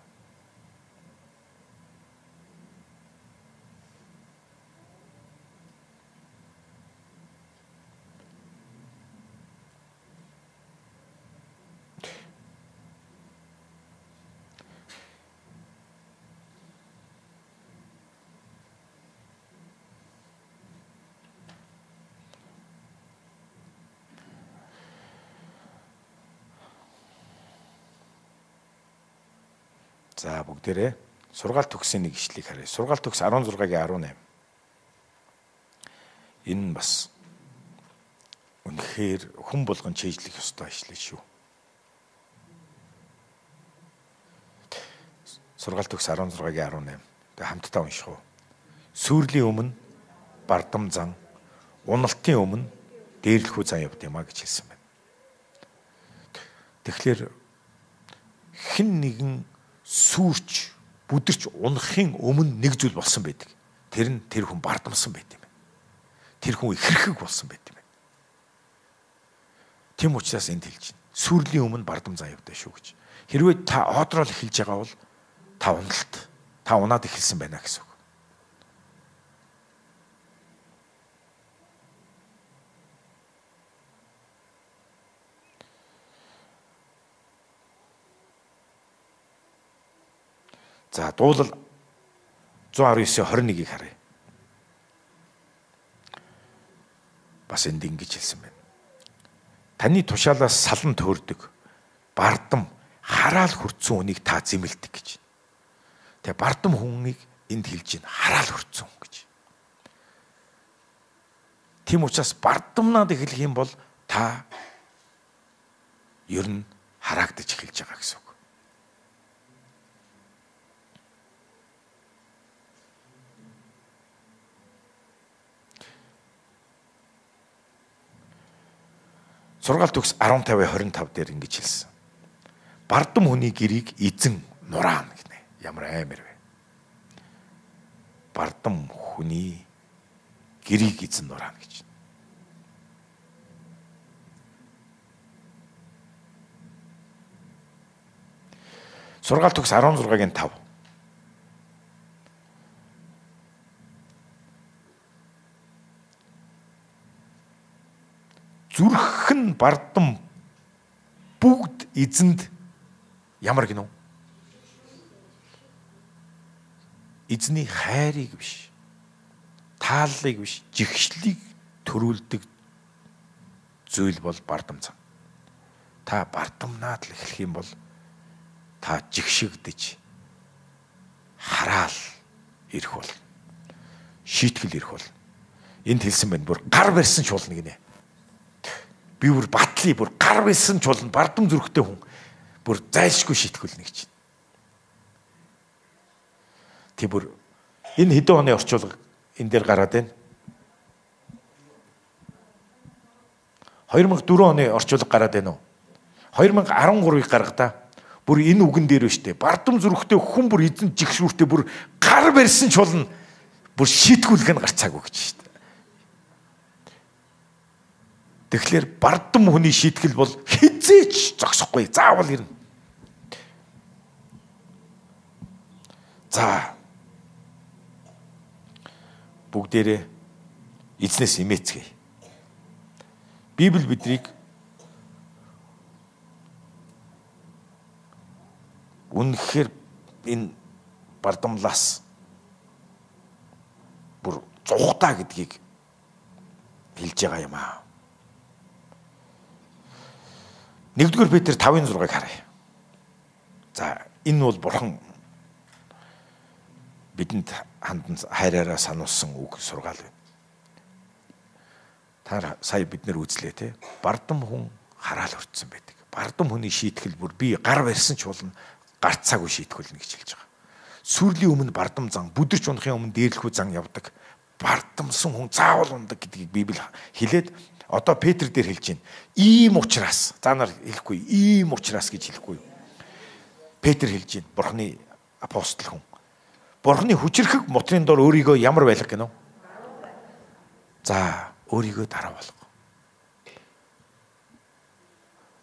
Speaker 1: За бүгдээрээ сургаал төгсийн нэг ишлэгийг харъя. Сургаал төгс 16-гийн 18. Энэ нь бас үнэхээр хүн болгон чийжлэх ёстой ишлэл шүү. Сургаал төгс 16-гийн 18. Тэгээ хамтдаа унших уу. Сүрлийн өмнө бардам зан, уналтын өмнө дээрлэхүү зан явд юм а гэж хэлсэн байна. Тэгэхээр хэн нэгэн сүрч, бүдэрч унахын өмнө нэг зүйл болсон байдаг. Тэр нь тэр хүн бардамсан байт юм байна. Тэр хүн ихэрхэг болсон байт юм байна. Тийм учраас энд хэлж байна. Сүрлийн өмнө бардам зан явдаа шүү гэж. Хэрвээ та одрол эхэлж байгаа бол та уналт, та унаад эхэлсэн байна гэсэн үг. За дуулал 119-21-ийг харъя. Бас энд ингэж хэлсэн байна. Таны тушаалаас салан төөрдөг, бардам, хараал хүртсэн хүнийг та зэмлдэг гэж. Тэгээ бардам хүнийг энд хэлж байна. Хараал хүртсэн хүн гэж. Тийм учраас бардамнаад эхлэх юм бол та ер нь хараагдаж эхэлж байгаа гэсэн үг. Сургаал төгс 15-25 дээр ингэж хэлсэн. Бардам хүний гэрийг эзэн нураана гинэ. Ямар аймар вэ? Бардам хүний гэрийг эзэн нураана гэж. Сургаал төгс 16-гийн 5. Зүрх нь бардам бүгд эзэнд ямар гинөө? Эзний хайрыг биш, тааллыг биш, жигшлийг төрүүлдэг зүйл бол бардам зан. Та бардамнаад л эхлэх юм бол та жигшигдэж хараал ирэх бол, шийтгэл ирэх бол. Энд хэлсэн байна, бүр гар барьсан ч болно гинэ. Би бүр батлий, бүр гар барьсан ч болно, бардам зүрхтэй хүн бүр зайлшгүй шийтгүүлнэ гэж. Тэг бүр энэ хэдэн оны орчуулга энэ дээр гараад байна. 2004 оны орчуулга гараад байна уу? 2013-ыг гаргадаа. Бүр энэ үгэн дээр байна штэ. Бардам зүрхтэй хүн бүр эзэн жигшүүртэй бүр гар барьсан ч болно, бүр шийтгүүлэх нь гарцаагүй гэж штэ. Тэгэхээр бардам хүний шийтгэл бол хизээч зогсохгүй. Заавал ирнэ. За бүгдээрээ эзнээс имээцгээе. Библи биднийг үнэхээр энэ бардамлаас бүр зугтаа гэдгийг хэлж байгаа юм аа. 1-р Петр 5:6-ыг харъя. За энэ бол бурхан бидэнд хандан хайраараа сануулсан үг сургаал байна. Та сая бид нэр үзлээ те. Бардам хүн хараал өртсөн байдаг. Бардам хүний шийтгэл бүр би гар барьсан ч болно, гарцаагүй шийтгүүлнэ гэж хэлж байгаа. Сүрлийн өмнө бардам зан, бүдэрч унахын өмнө дээрлэхүү зан явдаг. Бардамсан хүн заавал ундаг гэдгийг Библи хэлээд одоо Петр дээр хэлж байна. Ийм учраас, за нар хэлэхгүй, ийм учраас гэж хэлэхгүй. Петр хэлж байна. Бурхны апостол хүн. Бурхны хүчирхэг мутрын дор өөрийгөө ямар байлга гэнэ үү? За, өөрийгөө даруй болго.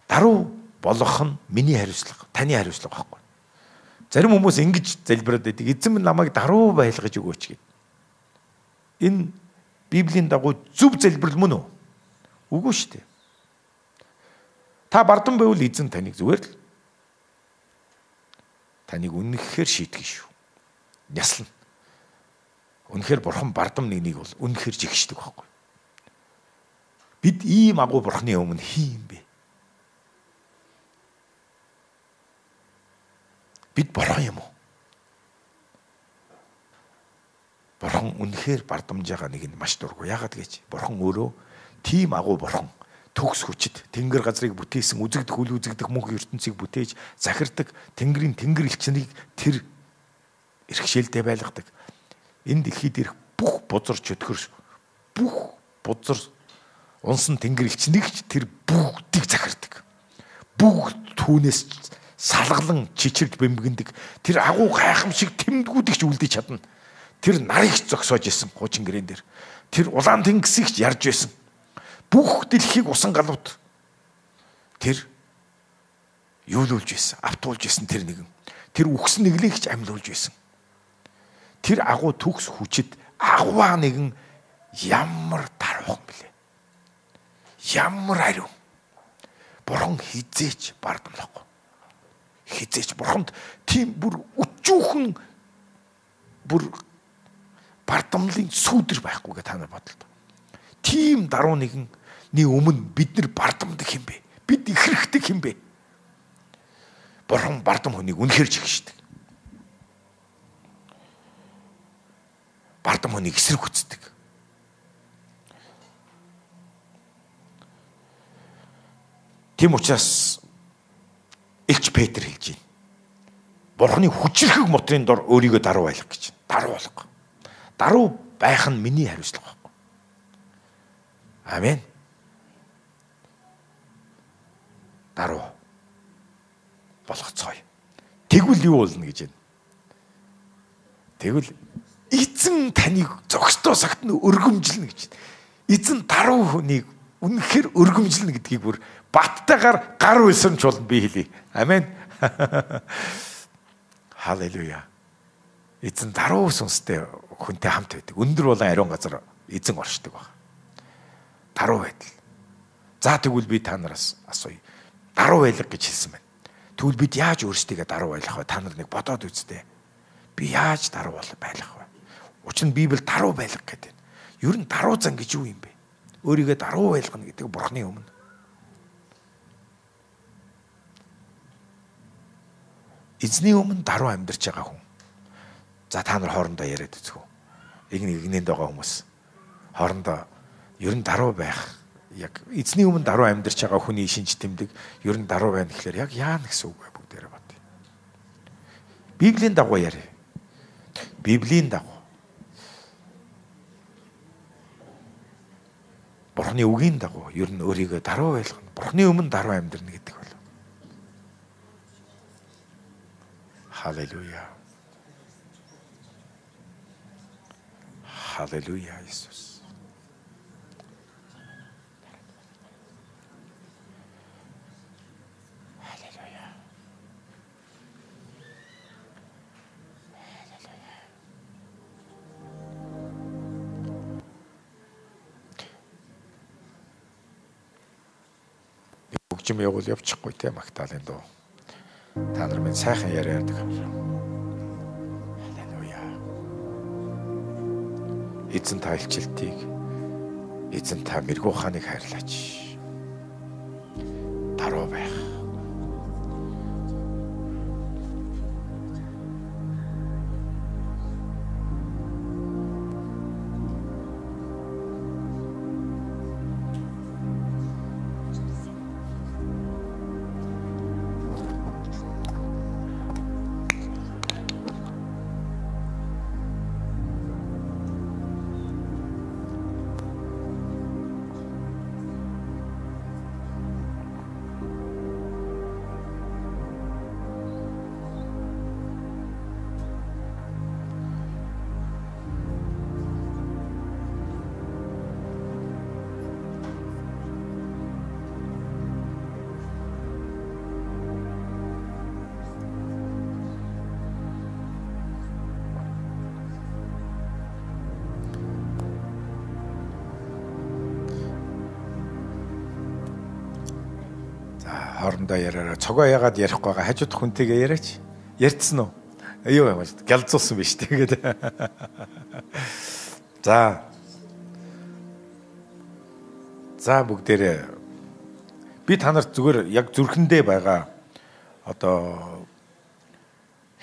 Speaker 1: Даруй болгох нь миний хариуцлага, таны хариуцлага байхгүй. Зарим хүмүүс ингэж залбираад байдаг. Эзэн минь намайг даруй байлгаж өгөөч гэд. Энэ Библийн дагуу зөв залбирал мөн үү? Үгүй шүү дээ. Та бардам байвал эзэн таныг зүгээр л таныг үнэхээр шийтгэн шүү. Няслана. Үнэхээр бурхан бардам нэгнийг бол үнэхээр жигшдэг байхгүй. Бид ийм агуу бурханы өмнө хий юм бэ? Бид бурхан юм уу? Бурхан үнэхээр бардамж байгаа нэг нь маш дургүй. Яагаад гэж? Бурхан өөрөө тийм агуу бурхан, төгс хүчит, тэнгэр газрыг бүтээсэн, үзэгдэх үл үзэгдэх мөнх ертөнцийг бүтээж захирдаг тэнгэрийн тэнгэр элчнийг тэр эрхшээлдээ байлгадаг. Энэ дэлхий дээрх бүх бузар чөтгөр, бүх бузар унсан тэнгэр элчнийг ч тэр бүгдийг захирдаг. Бүгд түүнээс салгалан чичирд бэмгэндэг. Тэр агуу гайхамшиг тэмдгүүдийг ч үлдээж чадна. Тэр нарыг ч зогсоож исэн хуучин гэрээн дээр. Тэр улаан тэнгисийг ч ярьж байсан. Бүх дэлхийг усан галууд тэр юулуулж байсан, автуулж байсан тэр нэгэн. Тэр үхсэн нэглийг ч амьлуулж байсан. Тэр агуу төгс хүчит агваа нэгэн ямар даруухан блэ? Ямар ариун. Бурхан хизээч бардамлахгүй. Хизээч бурханд тийм бүр өчүүхэн бүр бардамлын сүүдэр байхгүй гэ та нар бодлоо. Тийм даруй нэгний өмнө бид нар бардамдаг юм бэ? Бид ихэрхдэг юм бэ? Бурхан бардам хүнийг үнэхээр жигшдэг. Бардам хүнийг эсрэг хүцдэг. Тийм учраас Элч Петр хэлж байна. Бурханы хүчирхэг мутрын дор өөрийгөө даруй байлга гэж. Даруй болго. Даруй байх нь миний хариуцлага байхгүй. Амен. Даруй. болгоцгоё. Тэгвэл юу болно гэж байна. Тэгвэл эзэн таныг зогсдоо сагт нь өргөмжилнэ гэж байна. Эзэн даруй хүнийг үнэхээр өргөмжилнэ гэдгийг бүр баттайгаар гар уйлсамж болно би хэлье. Амен. Халелуя. Эзэн даруй сүнстэй хүнтэй хамт байдаг. Өндөр болон ариун газар эзэн оршдог баг. Даруй байдал. За тэгвэл би та нараас асууя. Даруй байлга гэж хэлсэн байна. Тэгвэл бид яаж өөрсдийгөө даруй байлгах вэ? Та нар нэг бодоод үзтээ. Би яаж даруй байлгах вэ? Учир нь Библи даруй байлга гэдэг. Ер нь даруй зан гэж юу юм бэ? Өөрийгөө даруй байлгана гэдэг Бурхны өмнө. Эзний өмнө даруй амьдарч байгаа хүн. За та нар хоорондоо яриад үзэх үү? Нэг нэгнэнд байгаа хүмүүс хоорондоо ер нь даруй байх. Яг эзний өмнө даруй амьдарч байгаа хүний шинж тэмдэг ер нь даруй байна гэхлээр яг яана гэсэн үг вэ бүгдээрээ бод. Библийн дагуу яриа. Библийн дагуу. Бурхны үгийн дагуу ер нь өөрийгөө даруй байлгана. Бурхны өмнө даруй амьдрна гэдэг бол. Халелуя. Халелуя Иесус. Халелуя. Халелуя. Хөгжим явуул явчихгүй те Магдалины дуу. Та нар минь сайхан яриа ярьдаг юм. Халелуя. Эзэн та илчилтийг, эзэн та мэрэгүү хааныг хайрлаач. Даруй байх. Хоорондоо яриараа цогоо ягаад ярихгүй байгаа хажууд хүнтэйгээ яриач. Ярьцсан уу? Юу юм бэ? Гялзуулсан биш тэгээд. За. За бүгдээрээ би та нарт зүгээр яг зүрхэндээ байгаа одоо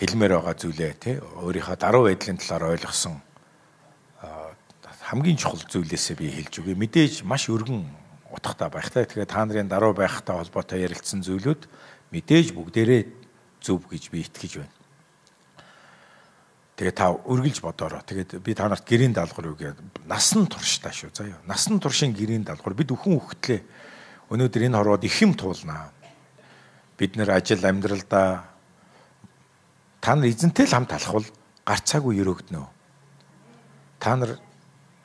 Speaker 1: хэлмээр байгаа зүйлээ тий өөрийнхөө даруй байдлын талаар ойлгосон хамгийн чухал зүйлээсээ би хэлж өгье. Мэдээж маш өргөн утгатай байх та. Тэгэхээр та нарын даруй байхтай холбоотой ярилцсан зүйлүүд мэдээж бүгдээрээ зөв гэж би итгэж байна. Тэгээ та үргэлж бодоорой. Тэгээд би та нарт гэрийн даалгавар үгүй. Насан туршдаа шүү заяа. Насан туршийн гэрийн даалгавар. Бид өхөн хөхтлээ. Өнөөдөр энэ хорвоод их юм туулнаа. Бид нэр ажил амьдралдаа та нар эзэнтэй л хамт алхвал гарцаагүй өрөөгднө. Та нар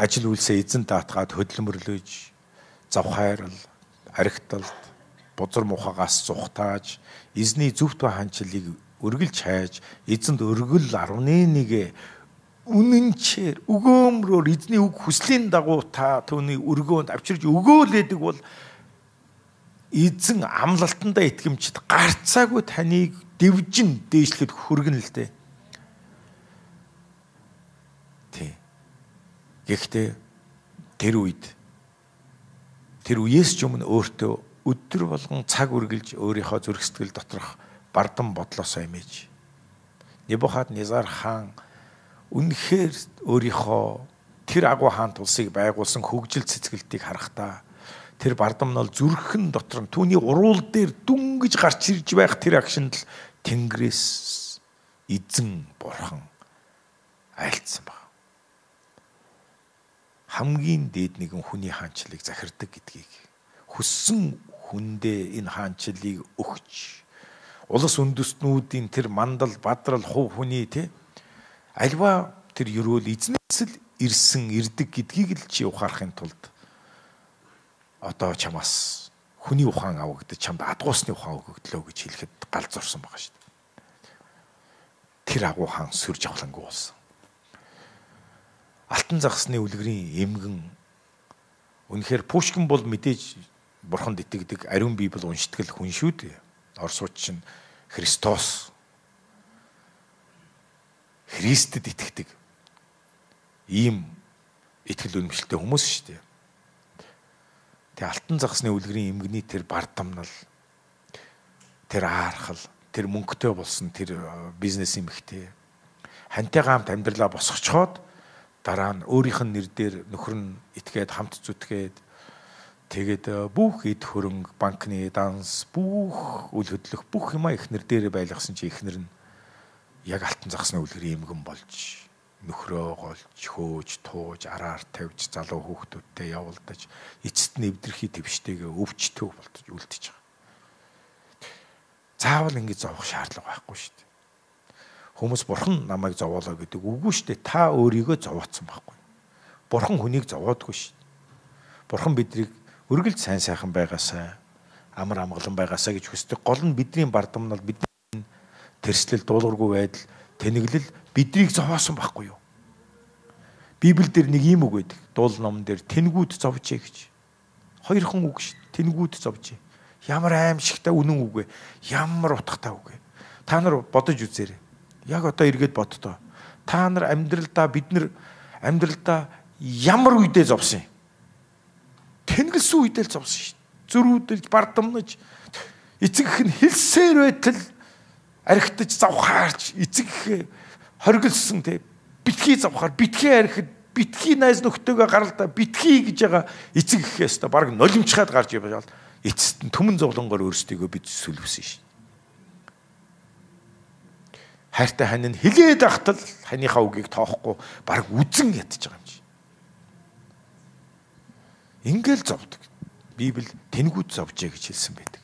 Speaker 1: ажил үйлсээ эзэн даатгаад хөдөлмөрлөж завхайрал, архиталд, бузар мухагаас зүхтааж, эзний зөвхт ба ханчлалыг үргэлж хайж, эзэнд өргөл 11-ээ үнэнчээр өгөөмрөөр эзний үг хүслийн дагуу та түүний өргөөнд авчирж өгөөлэдэг бол эзэн амлалтандаа итгэмжид гарцаагүй таныг дэвжин дээшлэхэд хүргэн л дээ. Тий. Гэхдээ тэр үед тэр үеэс ч өмнө өөртөө өдөр болгон цаг үргэлж өөрийнхөө зүрх сэтгэл доторх бардам бодлоосоо эмээж. Небухаднезар хаан үнэхээр өөрийнхөө тэр агуу хаант улсыг байгуулсан хөгжил цэцгэлтийг харахтаа тэр бардам нь бол зүрхэн дотор нь түүний уруул дээр дүнгэж гарч ирж байх тэр агшинд л Тэнгэрээс эзэн бурхан айлтсан баг. Хамгийн дээд нэгэн хүний хаанчлалыг захирдаг гэдгийг хүссэн хүндээ энэ хаанчлалыг өгч Улс үндэстнүүдийн тэр мандал, бадрал, хувь хүний тий альва тэр ерөөл эзнээс л ирсэн ирдэг гэдгийг л чи ухаарахын тулд одоо чамаас хүний ухаан авагдаж чамд адгуусны ухаан өгөгдлөө гэж хэлэхэд гал зурсан байгаа шүү дээ. Тэр агуу хаан сүр жавхлангүй болсон. Алтан загасны үлгэрийн эмгэн үнэхээр Пушкин бол мэдээж бурханд итгэдэг, ариун Библи уншдаг л хүн шүү дээ. Оросууд чинь Христос Христэд итгэдэг ийм итгэл үнэмшилтэй хүмүүс шүү дээ. Тэгээ алтан загасны үлгэрийн эмгэний тэр бардамнал, тэр аархал, тэр мөнгөтэй болсон тэр бизнес эмэгтэй хантайгаа хамт амьдралаа босгочхоод дараа нь өөрийнх нь нэр дээр нөхөр нь итгээд хамт зүтгээд тэгээд бүх эд хөрөнгө, банкны данс, бүх үл хөдлөх бүх юмаа эхнэр дээрээ байлгасан чи эхнэр нь яг алтан загасны үлгэрийн эмгэн болж нөхрөө голж, хөөж, тууж, араар тавьж, залуу хүүхдүүдтэй явуулдаж, эцэст нь эвдэрхий твштэйгээ өвчтөв болтож үлдэж байгаа. Заавал ингэж зовох шаардлага байхгүй шүү дээ. Хүмүүс бурхан намайг зовоолоо гэдэг үгүй шүү дээ. Та өөрийгөө зовоодсон байхгүй. Бурхан хүнийг зовоодгүй шүү дээ. Бурхан биднийг үргэлж сайн сайхан байгаасай, амар амгалан байгаасай гэж хүсдэг. Гол нь бидний бардамнал, бидний тэрслэл, дуулуургүй байдал, тэнэглэл биднийг зовоосон байхгүй юу? Библиэлд нэг ийм үг байдаг. Дуул номон дээр тэнгүүд зовжээ гэж. Хоёрхан үг шүү. Тэнгүүд зовжээ. Ямар аимшигтай үнэн үг вэ? Ямар утгатай үг вэ? Та нар бодож үзээрэй. Яг одоо эргээд боддоо. Та нар амьдралдаа бид нар амьдралдаа ямар үедээ зовсон юм? Тэнгэлсэн үедээ л зовсон шүү. Зөрүүдэлж, бардамнаж, эцэг эх нь хэлсээр байтал архитаж завхаарч, эцэг ихээ хоригдсон те битгий завхаар, битгий архид, битгий найз нөхдөйгөө гаралдаа, битгий гэж байгаа эцэг ихээс та баг нулимчхаад гарч явбал эцэст нь түмэн зовлонгоор өөрсдийгөө бид сүлвсэн шин. Хайртай хань нь хилээд ахтал ханыхаа үгийг тоохгүй баг үзэн ядчих байгаа юм чи. Ингээл зовдөг. Библи тэнгүүд зовжээ гэж хэлсэн байдаг.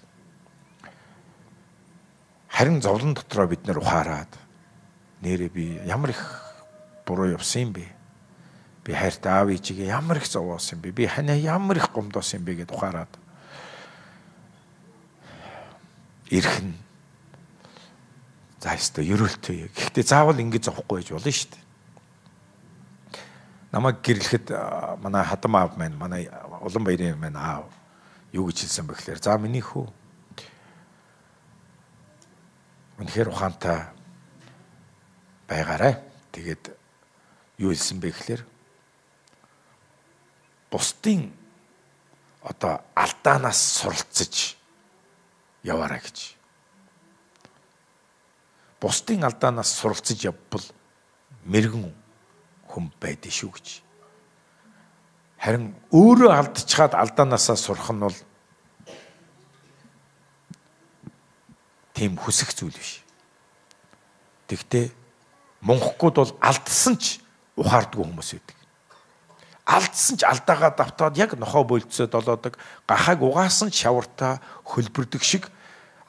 Speaker 1: Харин зовлон дотроо бид нэр ухаарад нэрээ би ямар их буруу явсан юм бэ? Би хайртай аав ээжигээ ямар их зовоосон юм бэ? Би ханаа ямар их гомдоосон юм бэ гэд ухаарад ирэх нь за ёстой ерөөлтэй. Гэхдээ заавал ингэж зовхгүй байж болно шүү дээ. Намайг гэрлэхэд манай хадам аав маань, манай Уланбаярын маань аав юу гэж хэлсэн бэ гэхээр за миний хүү үнэхээр ухаантай байгаарай. Тэгээд юу хэлсэн бэ гэхээр бусдын одоо алдаанаас суралцаж яваарай гэж. Бусдын алдаанаас суралцаж явбал мэрэгэн хүн байдэн шүү гэж. Харин өөрөө алдчихад алдаанаасаа сурах нь бол тийм хүсэх зүйл биш. Тэгтээ мунхгүйд бол алдсан ч ухаардгүй хүмүүс байдаг. Алдсан ч алдаагаа давтаад яг нохоо болцоо долоодог, гахайг угаасан ч шавартаа хөлбөрдөг шиг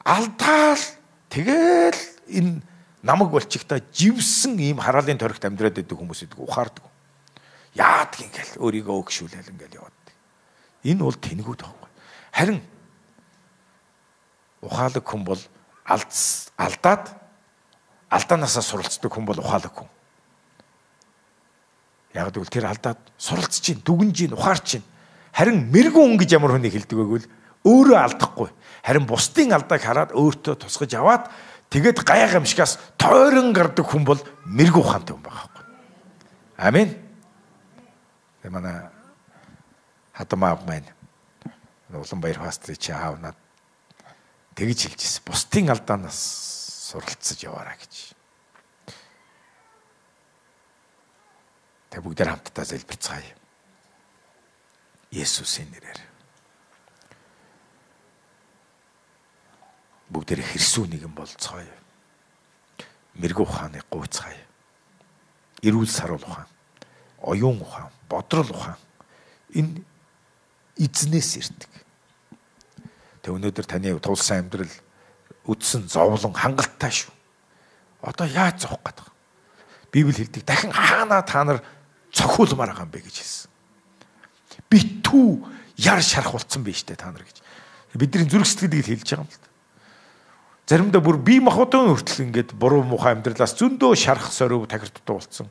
Speaker 1: алдаал тэгэл энэ намаг болчихта живсэн ийм хараалын торигт амьдраад байдаг хүмүүс байдаг, ухаардаг. Яадаг ингээл өөрийгөө өгшүүлээл ингээл яваад. Энэ бол тэнгүүд байхгүй. Харин ухаалаг хүн бол алдаад алдаанаасаа суралцдаг хүн бол ухаалаг хүн. Яг гэвэл тэр алдаад суралцж чинь, дүгнж чинь, ухаарч чинь. Харин мэрэгэн хүн гэж ямар хүнийг хэлдэг вэ гэвэл өөрөө алдахгүй. Харин бусдын алдааг хараад өөртөө тусгаж аваад тэгээд гай гамшигаас тойрон гардаг хүн бол мэрэгэн ухаантай хүн байгаа байхгүй. Амен. Тэгээ манай хадам аав маань Уланбаяр пастрын чи аав над тэгж хэлжсэн. Бусдын алдаанаас суралцаж яваарай гэж. Тэг бүгдээр хамтдаа залбирцгаая. Есүсийн нэрээр. Бүгдээр хэрсүү нэгэн болцгоё. Мэрэгэн ухааныг гуйцгаая. Эрүүл саруул ухаан, оюун ухаан, бодрол ухаан энэ эзнээс ирдэг. Тэг өнөөдөр таны тулсан амьдрал үдсэн зовлон хангалттай шүү. Одоо яаж зовх гээд байгаа? Библи хэлдэг дахин хаанаа та нар цохиулмаар байгаа юм бэ гэж хэлсэн. Битүү яр шарах болцсон байж тээ та нар гэж. Бидний зүрх сэтгэлийг хэлж байгаа юм л та. Заримдаа бүр бие махбодын хүртэл ингээд буруу муухай амьдралаас зөндөө шарах сорив тахир дутуу болцсон.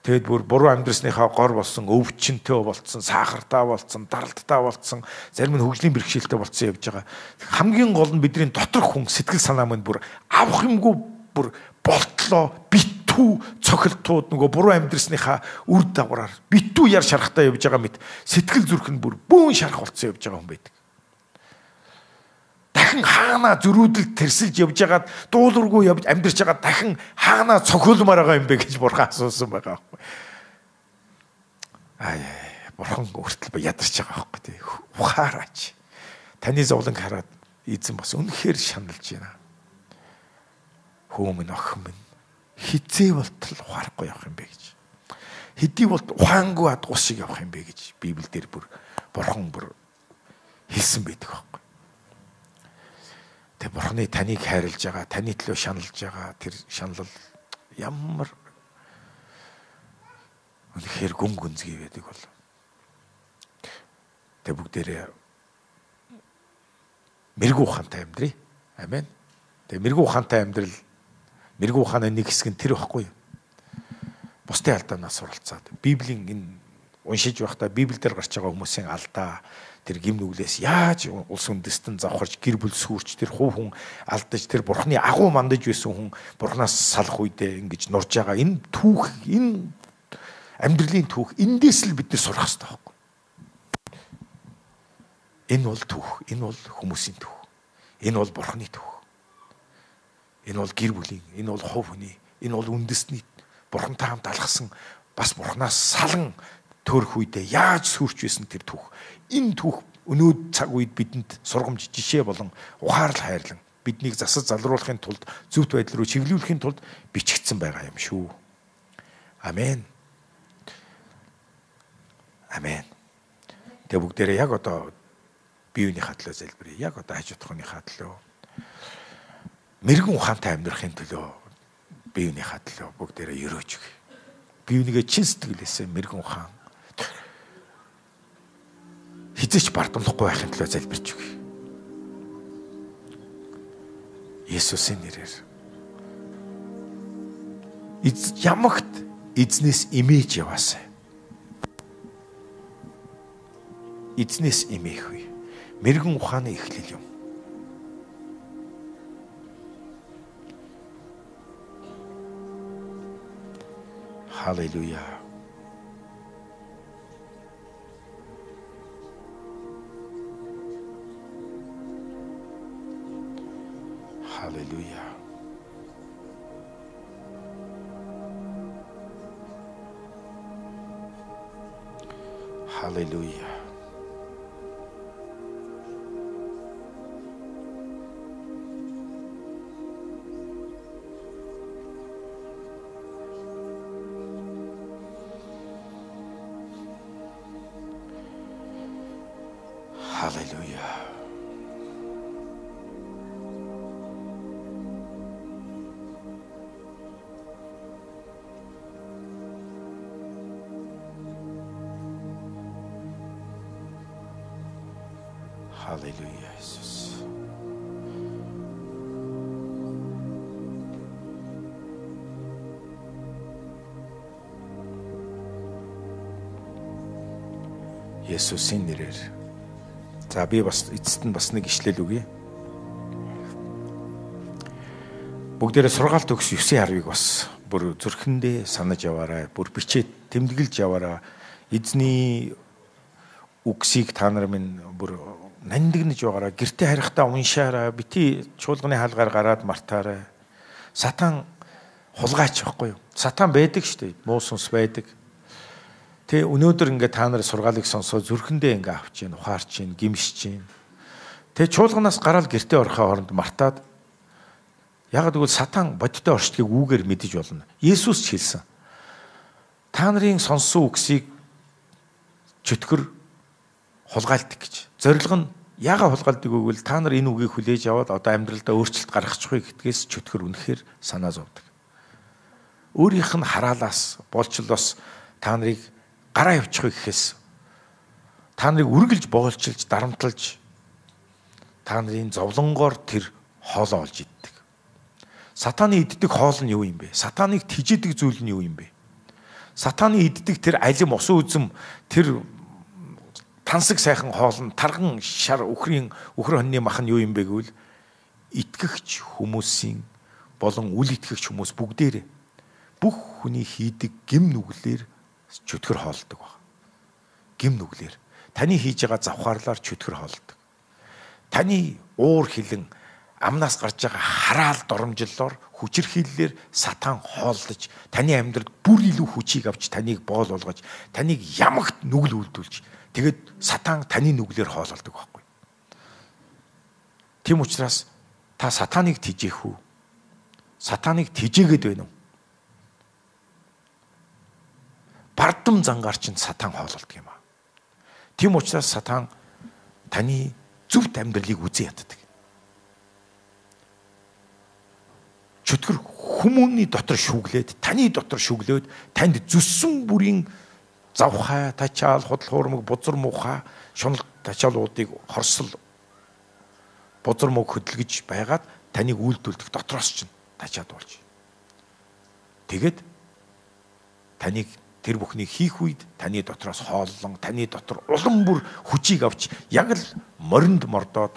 Speaker 1: Тэгээд бүр буруу амьдрсныхаа гор болсон, өвчнөтөө болцсон, сахартай болцсон, даралттай болцсон, зарим нь хөгжлийн бэрхшээлтэй болцсон явж байгаа. Хамгийн гол нь бидний доторх хүн сэтгэл санаа мань бүр авах юмгүй бүр болтлоо битүү цохилтууд нөгөө буруу амьдрсныхаа үр дагавраар битүү яр шарахтай явж байгаа мэт сэтгэл зүрх нь бүр бөөн шарах болцсон явж байгаа хүн байдаг. Дахин хаанаа зөрүүдэл тэрсэлж явж байгаад дуулуургүй явж амьдарч байгаа дахин хаанаа цохиулмаар байгаа юм бэ гэж бурхан асуусан байгаа байхгүй. Аа бурхан өөртөл ядарч байгаа байхгүй тий. Ухаараач. Таны зовлон хараад эзэн бас үнэхээр шаналж байна. Хүү минь охин минь хизээ болтол ухаарахгүй явах юм бэ гэж. Хэдий болт ухаангүй адгуус шиг явах юм бэ гэж Библиэлд бүр бурхан бүр хэлсэн байдаг байхгүй. Тэг бурхны таныг хайрлаж байгаа, таны төлөө шаналж байгаа тэр шаналл ямар үнэхээр гүн гүнзгий байдаг бол. Тэг бүгдээрээ мэрэгүү ухаантай амьдрий. Амен. Тэг мэрэгүү ухаантай амьдрал, мэрэгүү ухааны нэг хэсэг нь тэр байхгүй юу? Бусдын алдаанаас суралцаад Библийн энэ уншиж байхдаа Библиэлд гарч байгаа хүмүүсийн алдаа тэр гим нүглээс яаж улс үндэстэн завхарч гэр бүл сүрч тэр хувь хүн алдаж тэр бурхны агуу мандаж байсан хүн бурхнаас салах үедээ ингэж нурж байгаа энэ түүх, энэ амьдралын түүх эндээс л бид нэр сурах хэрэгтэй байхгүй. Энэ бол түүх, энэ бол хүмүүсийн түүх, энэ бол бурхны түүх, энэ бол гэр бүлийн, энэ бол хувь хүний, энэ бол үндэстний бурхантай хамт алхсан бас бурхнаас салан төрөх үедээ яаж сүрч байсан тэр түүх. Энэ түүх өнөө цаг үед бидэнд сургамж жишээ болон ухаарл хайрлан биднийг засаж залруулахын тулд зөвхт байдал руу чиглүүлэхийн тулд бичигдсэн байгаа юм шүү. Амен. Амен. Тэгээ бүгдээрээ яг одоо биеийнхээ төлөө залбирая. Яг одоо хаж утганыхаа төлөө мэрэгэн ухаантай амьдрахын төлөө биеийнхээ төлөө бүгдээрээ өрөөж өгье. Биенийгээ чин сэтгэлээсээ мэрэгэн ухаан хизээч бардамнахгүй байхын төлөө залбирч өгье. Есүсийн нэрээр. Ямагт эзнээс имэж яваасай. Эзнээс имэх үе. Мэрэгэн ухааны эхлэл юм. Халелуя. Халелуя. Халелуя. Халелуя. Халелуя, Иисус. Есүсийн нэрээр. За би бас эцэст нь бас нэг ишлэл өгье. Бүгдээрээ сургаалт төгс 9:10-ыг бас бүр зүрхэндээ санаж яваарай. Бүр бичээд тэмдэглэж яваарай. Эзний үгсийг та нар минь бүр нандинаж байгаарай. Гэртээ харихтаа уншаарай. Бити чуулганы хаалгаар гараад мартаарай. Сатан хулгайч байхгүй юу? Сатан байдаг шүү дээ. Муу сүнс байдаг. Тэ өнөөдөр ингээ та нар сургаалыг сонсоо зүрхэндээ ингээ авч гин, ухаарч гин, гимшиж гин. Тэ чуулганаас гараад гэртээ орохын хооронд мартаад ягаад гэвэл сатан бодиттой орчдгийг үүгээр мэдэж болно. Есүс ч хэлсэн. Та нарын сонссон үгсийг чөтгөр хулгайлдаг гэж. Зорилго нь Яагаад хулгайлдаг вэ гэвэл та нар энэ үгийг хүлээж аваад одоо амьдралдаа өөрчлөлт гаргачихвэ гэдгээс чөтгөр үнэхээр санаа зовдөг. Өөрийнх нь хараалаас боолчлоос та нарыг гараа явуучих гэхээс та нарыг үргэлж боолчилж дарамтлаж та нарын зовлонгоор тэр хоолоо олж иддэг. Сатаны иддэг хоол нь юу юм бэ? Сатаныг тижээдэг зүйл нь юу юм бэ? Сатаны иддэг тэр алим усан үзэм тэр тансаг сайхан хоол нь тарган шар үхрийн үхэр хоньны мах нь юу юм бэ гэвэл итгэгч хүмүүсийн болон үл итгэгч хүмүүс бүгдээрээ бүх хүний хийдэг гэм нүглээр чөтгөр хоолдог баг. Гэм нүглээр таны хийж байгаа завхаарлаар чөтгөр хоолдог. Таны уур хилэн амнаас гарч байгаа хараал доромжлолоор хүчирхийллээр сатан хооллож таны амьдралд бүр илүү хүчийг авч таныг боол болгож таныг ямагт нүгэл үйлдүүлж тэгээд сатан таны нүглээр хоололдог байхгүй. Тийм учраас та сатаныг тижээх үү? Сатаныг тижээгээд байна уу? Бардам зангаар чинь сатан хоололдог юм аа. Тийм учраас сатан таны зөвхт амьдралыг үзэн яддаг. Чөтгөр хүмүүний дотор шүглээд, таны дотор шүглээд, танд зүссэн бүрийн завхай, тачаал, худал хуурмаг, бузар муухай, шунал тачаалуудыг хорсол бузар мууг хөдөлгөж байгаад таныг үйлдүүлдэг дотроос чинь тачаад болж. Тэгээд таныг тэр бүхнийг хийх үед таны дотроос хооллон, таны дотор улам бүр хүчийг авч яг л моринд мордоод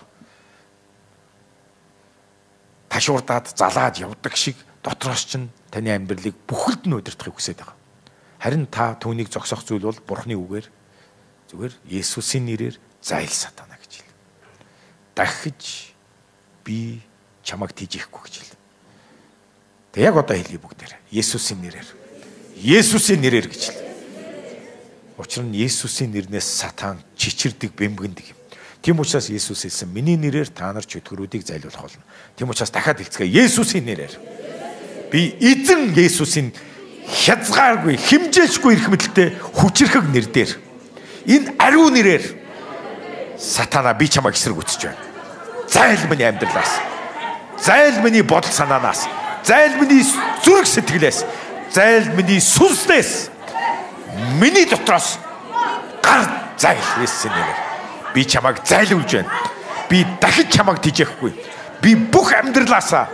Speaker 1: ташуурдаад залаад явдаг шиг дотроос чинь таны амьдралыг бүхэлд нь удирдахыг хүсэж байгаа. Харин та түүнийг зогсоох зүйл бол Бурхны үгээр зүгээр Есүсийн нэрээр зайл сатана гэж хэл. Дахиж би чамайг тижээхгүй гэж хэл. Тэг яг одоо хэлье бүгдээр. Есүсийн нэрээр. Есүсийн нэрээр гэж хэл. Учир нь Есүсийн нэрнээс сатан чичирдэг, бэмгэндэг юм. Тийм учраас Есүс хэлсэн: "Миний нэрээр та нар чөтгөрүүдийг зайлуулах болно." Тийм учраас дахиад хэлцгээе. Есүсийн нэрээр. Би эзэн Есүсийн хязгааргүй, хэмжээчгүй эрх мэдэлтэй хүчирхэг нэр дээр энэ ариун нэрээр сатана би чамайг эсэргүүцэж байна. Зайл миний амьдралаас. Зайл миний бодол санаанаас. Зайл миний зүрх сэтгэлээс. Зайл миний сүнснээс. Миний дотроос гар зайл Есүсийн нэрээр. Би чамайг зайлуулж байна. Би дахиж чамайг тижээхгүй. Би бүх амьдралаасаа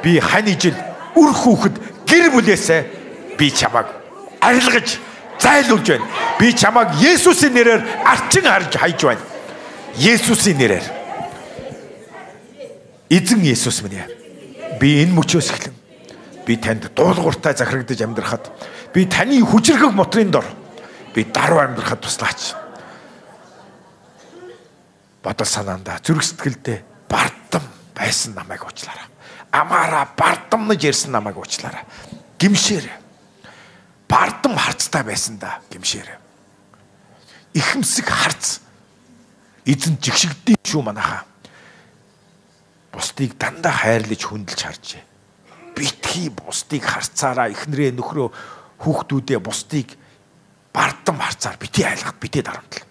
Speaker 1: би хань ижил үр хүүхэд гэр бүлээсээ би чамайг арилгаж зайлуулж байна. Би чамайг Есүсийн нэрээр арчин харж хайж байна. Есүсийн нэрээр. Эзэн Есүс минь ээ. Би энэ мөчөөс эхлэн би танд дуулууртай захирагдаж амьдрахад би таны хүчирхэг мотрын дор би даруй амьдрахад туслаач. Бодол санаандаа зүрх сэтгэлдээ бардам байсан намайг уучлаарай. Амаараа бардамнаж ярьсан намайг уучлаарай. Гимшээр. Бардам харцтай байсан да гимшээр. Ихэмсэг харц эзэн жигшигдээ шүү манайхаа. Бусдыг дандаа хайрлаж хүндэлж харжээ. Битгий бусдыг харцаараа эхнэрээ нөхрөө хүүхдүүдээ бусдыг бардам харцаар битгий айлгах, битгий дарамтлаа.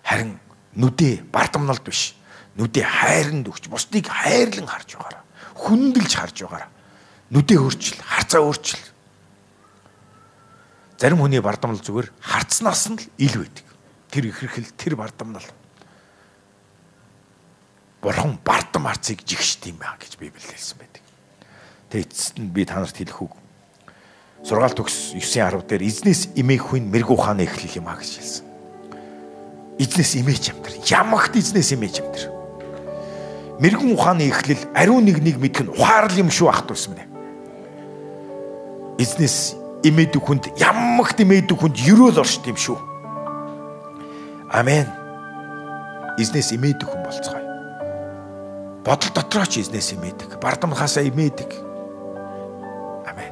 Speaker 1: Харин нүдээ бардамналд биш. Нүдээ хайранд өгч бусдыг хайрлан харж байгаараа. Хүндэлж харж байгаараа. Нүдээ өөрчил, харцаа өөрчил. Зарим хүний бардамнал зүгээр харцнаас нь л ил байдаг. Тэр ихэрхэл, тэр бардамнал. Бурхан бардам харцыг жигшд юм аа гэж Библи хэлсэн байдаг. Тэгээ эцэст нь би та нарт хэлэх үг. Сургаал төгс 9:10 дээр эзнээс эмээх хүн мэрэгүү ухааны эхлэл юм аа гэж хэлсэн. Эзнээс эмээч амьдар. Ямагт эзнээс эмээч амьдар. Мэрэгэн ухааны эхлэл ариун нэгнийг мэдэх нь ухаарл юм шүү ах дүүс минь. Эзнээс эмээдэг хүнд ямагт эмээдэг хүнд ерөөл оршд юм шүү. Амен. Эзнээс эмээдэг хүн болцгоё. Бодол дотроо ч эзнээс эмээдэг. Бардамхаасаа эмээдэг. Амен.